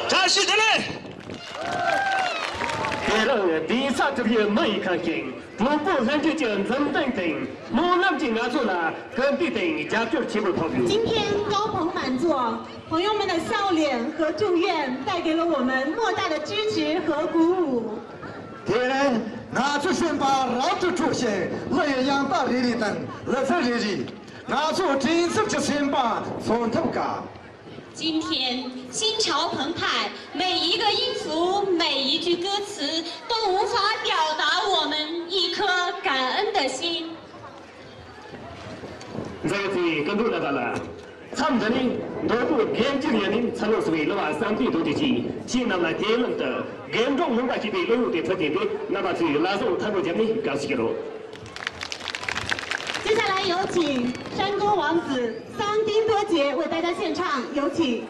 བཀྲ་ཤིས་བདེ་ལེགས། དེ་རིང་འདི་ས་གྲུབ་ཡུལ་མི་ཡི་ཁ་ཞིང་། གྲོགས་པོ་ལྷན་རྒྱས་ཀྱི་འཛུམ་གདངས་དང་། སྨོན་ལམ་གྱིས་ང་ཚོ་ལ་སྐུལ་འདེད་དང་རྒྱབ་སྐྱོར་ཆེན་པོ་ཐོབ་ཡོད། 今天高朋满座，朋友们的笑脸和祝愿带给了我们莫大的支持和鼓舞。 དེ་རིང་ང་ཚོ་སེམས་པ་རབ་ཏུ་འཁྲུགས་ཤིང་། གླུ་ཡི་དབྱངས་རྟ་རེ་རེ་དང་ལུས་རྩལ་རེ་རེས། ང་ཚོ་བྲེལ་འཚུབ་ཀྱི་སེམས་པ་མཚོན་ཐབས་དཀའ། 今天心潮澎湃，每一个音符，每一句歌词都无法表达我们一颗感恩的心。 མཛད་པ་ཚེ་སྐུ་མདུན་ལགས་ལ། མཚམས་འདི་ནས་མདོ་དབུས་དགེ་བཅུ་ཡན་ནས་འཚར་ལོངས་སུ་བའི་གླུ་བ་བསམ་གཏན་རྡོ་རྗེ་གིས་ཁྱེད་རྣམས་ལ་དེ་ལམ་དུ་དགེ་འབྲུ་ལུང་པ་ཞེས་པའི་གླུ་ཡུལ་དེ་ཕུལ་ཏེ་འདི་རྣམ་པ་ཚོས་ལག་ཟུང་ཐལ་མོ་བརྒྱབ་ནས་དགའ་བསུ་ཞུ་རོགས། 接下来有请山歌王子桑丁多杰为大家献唱，有请。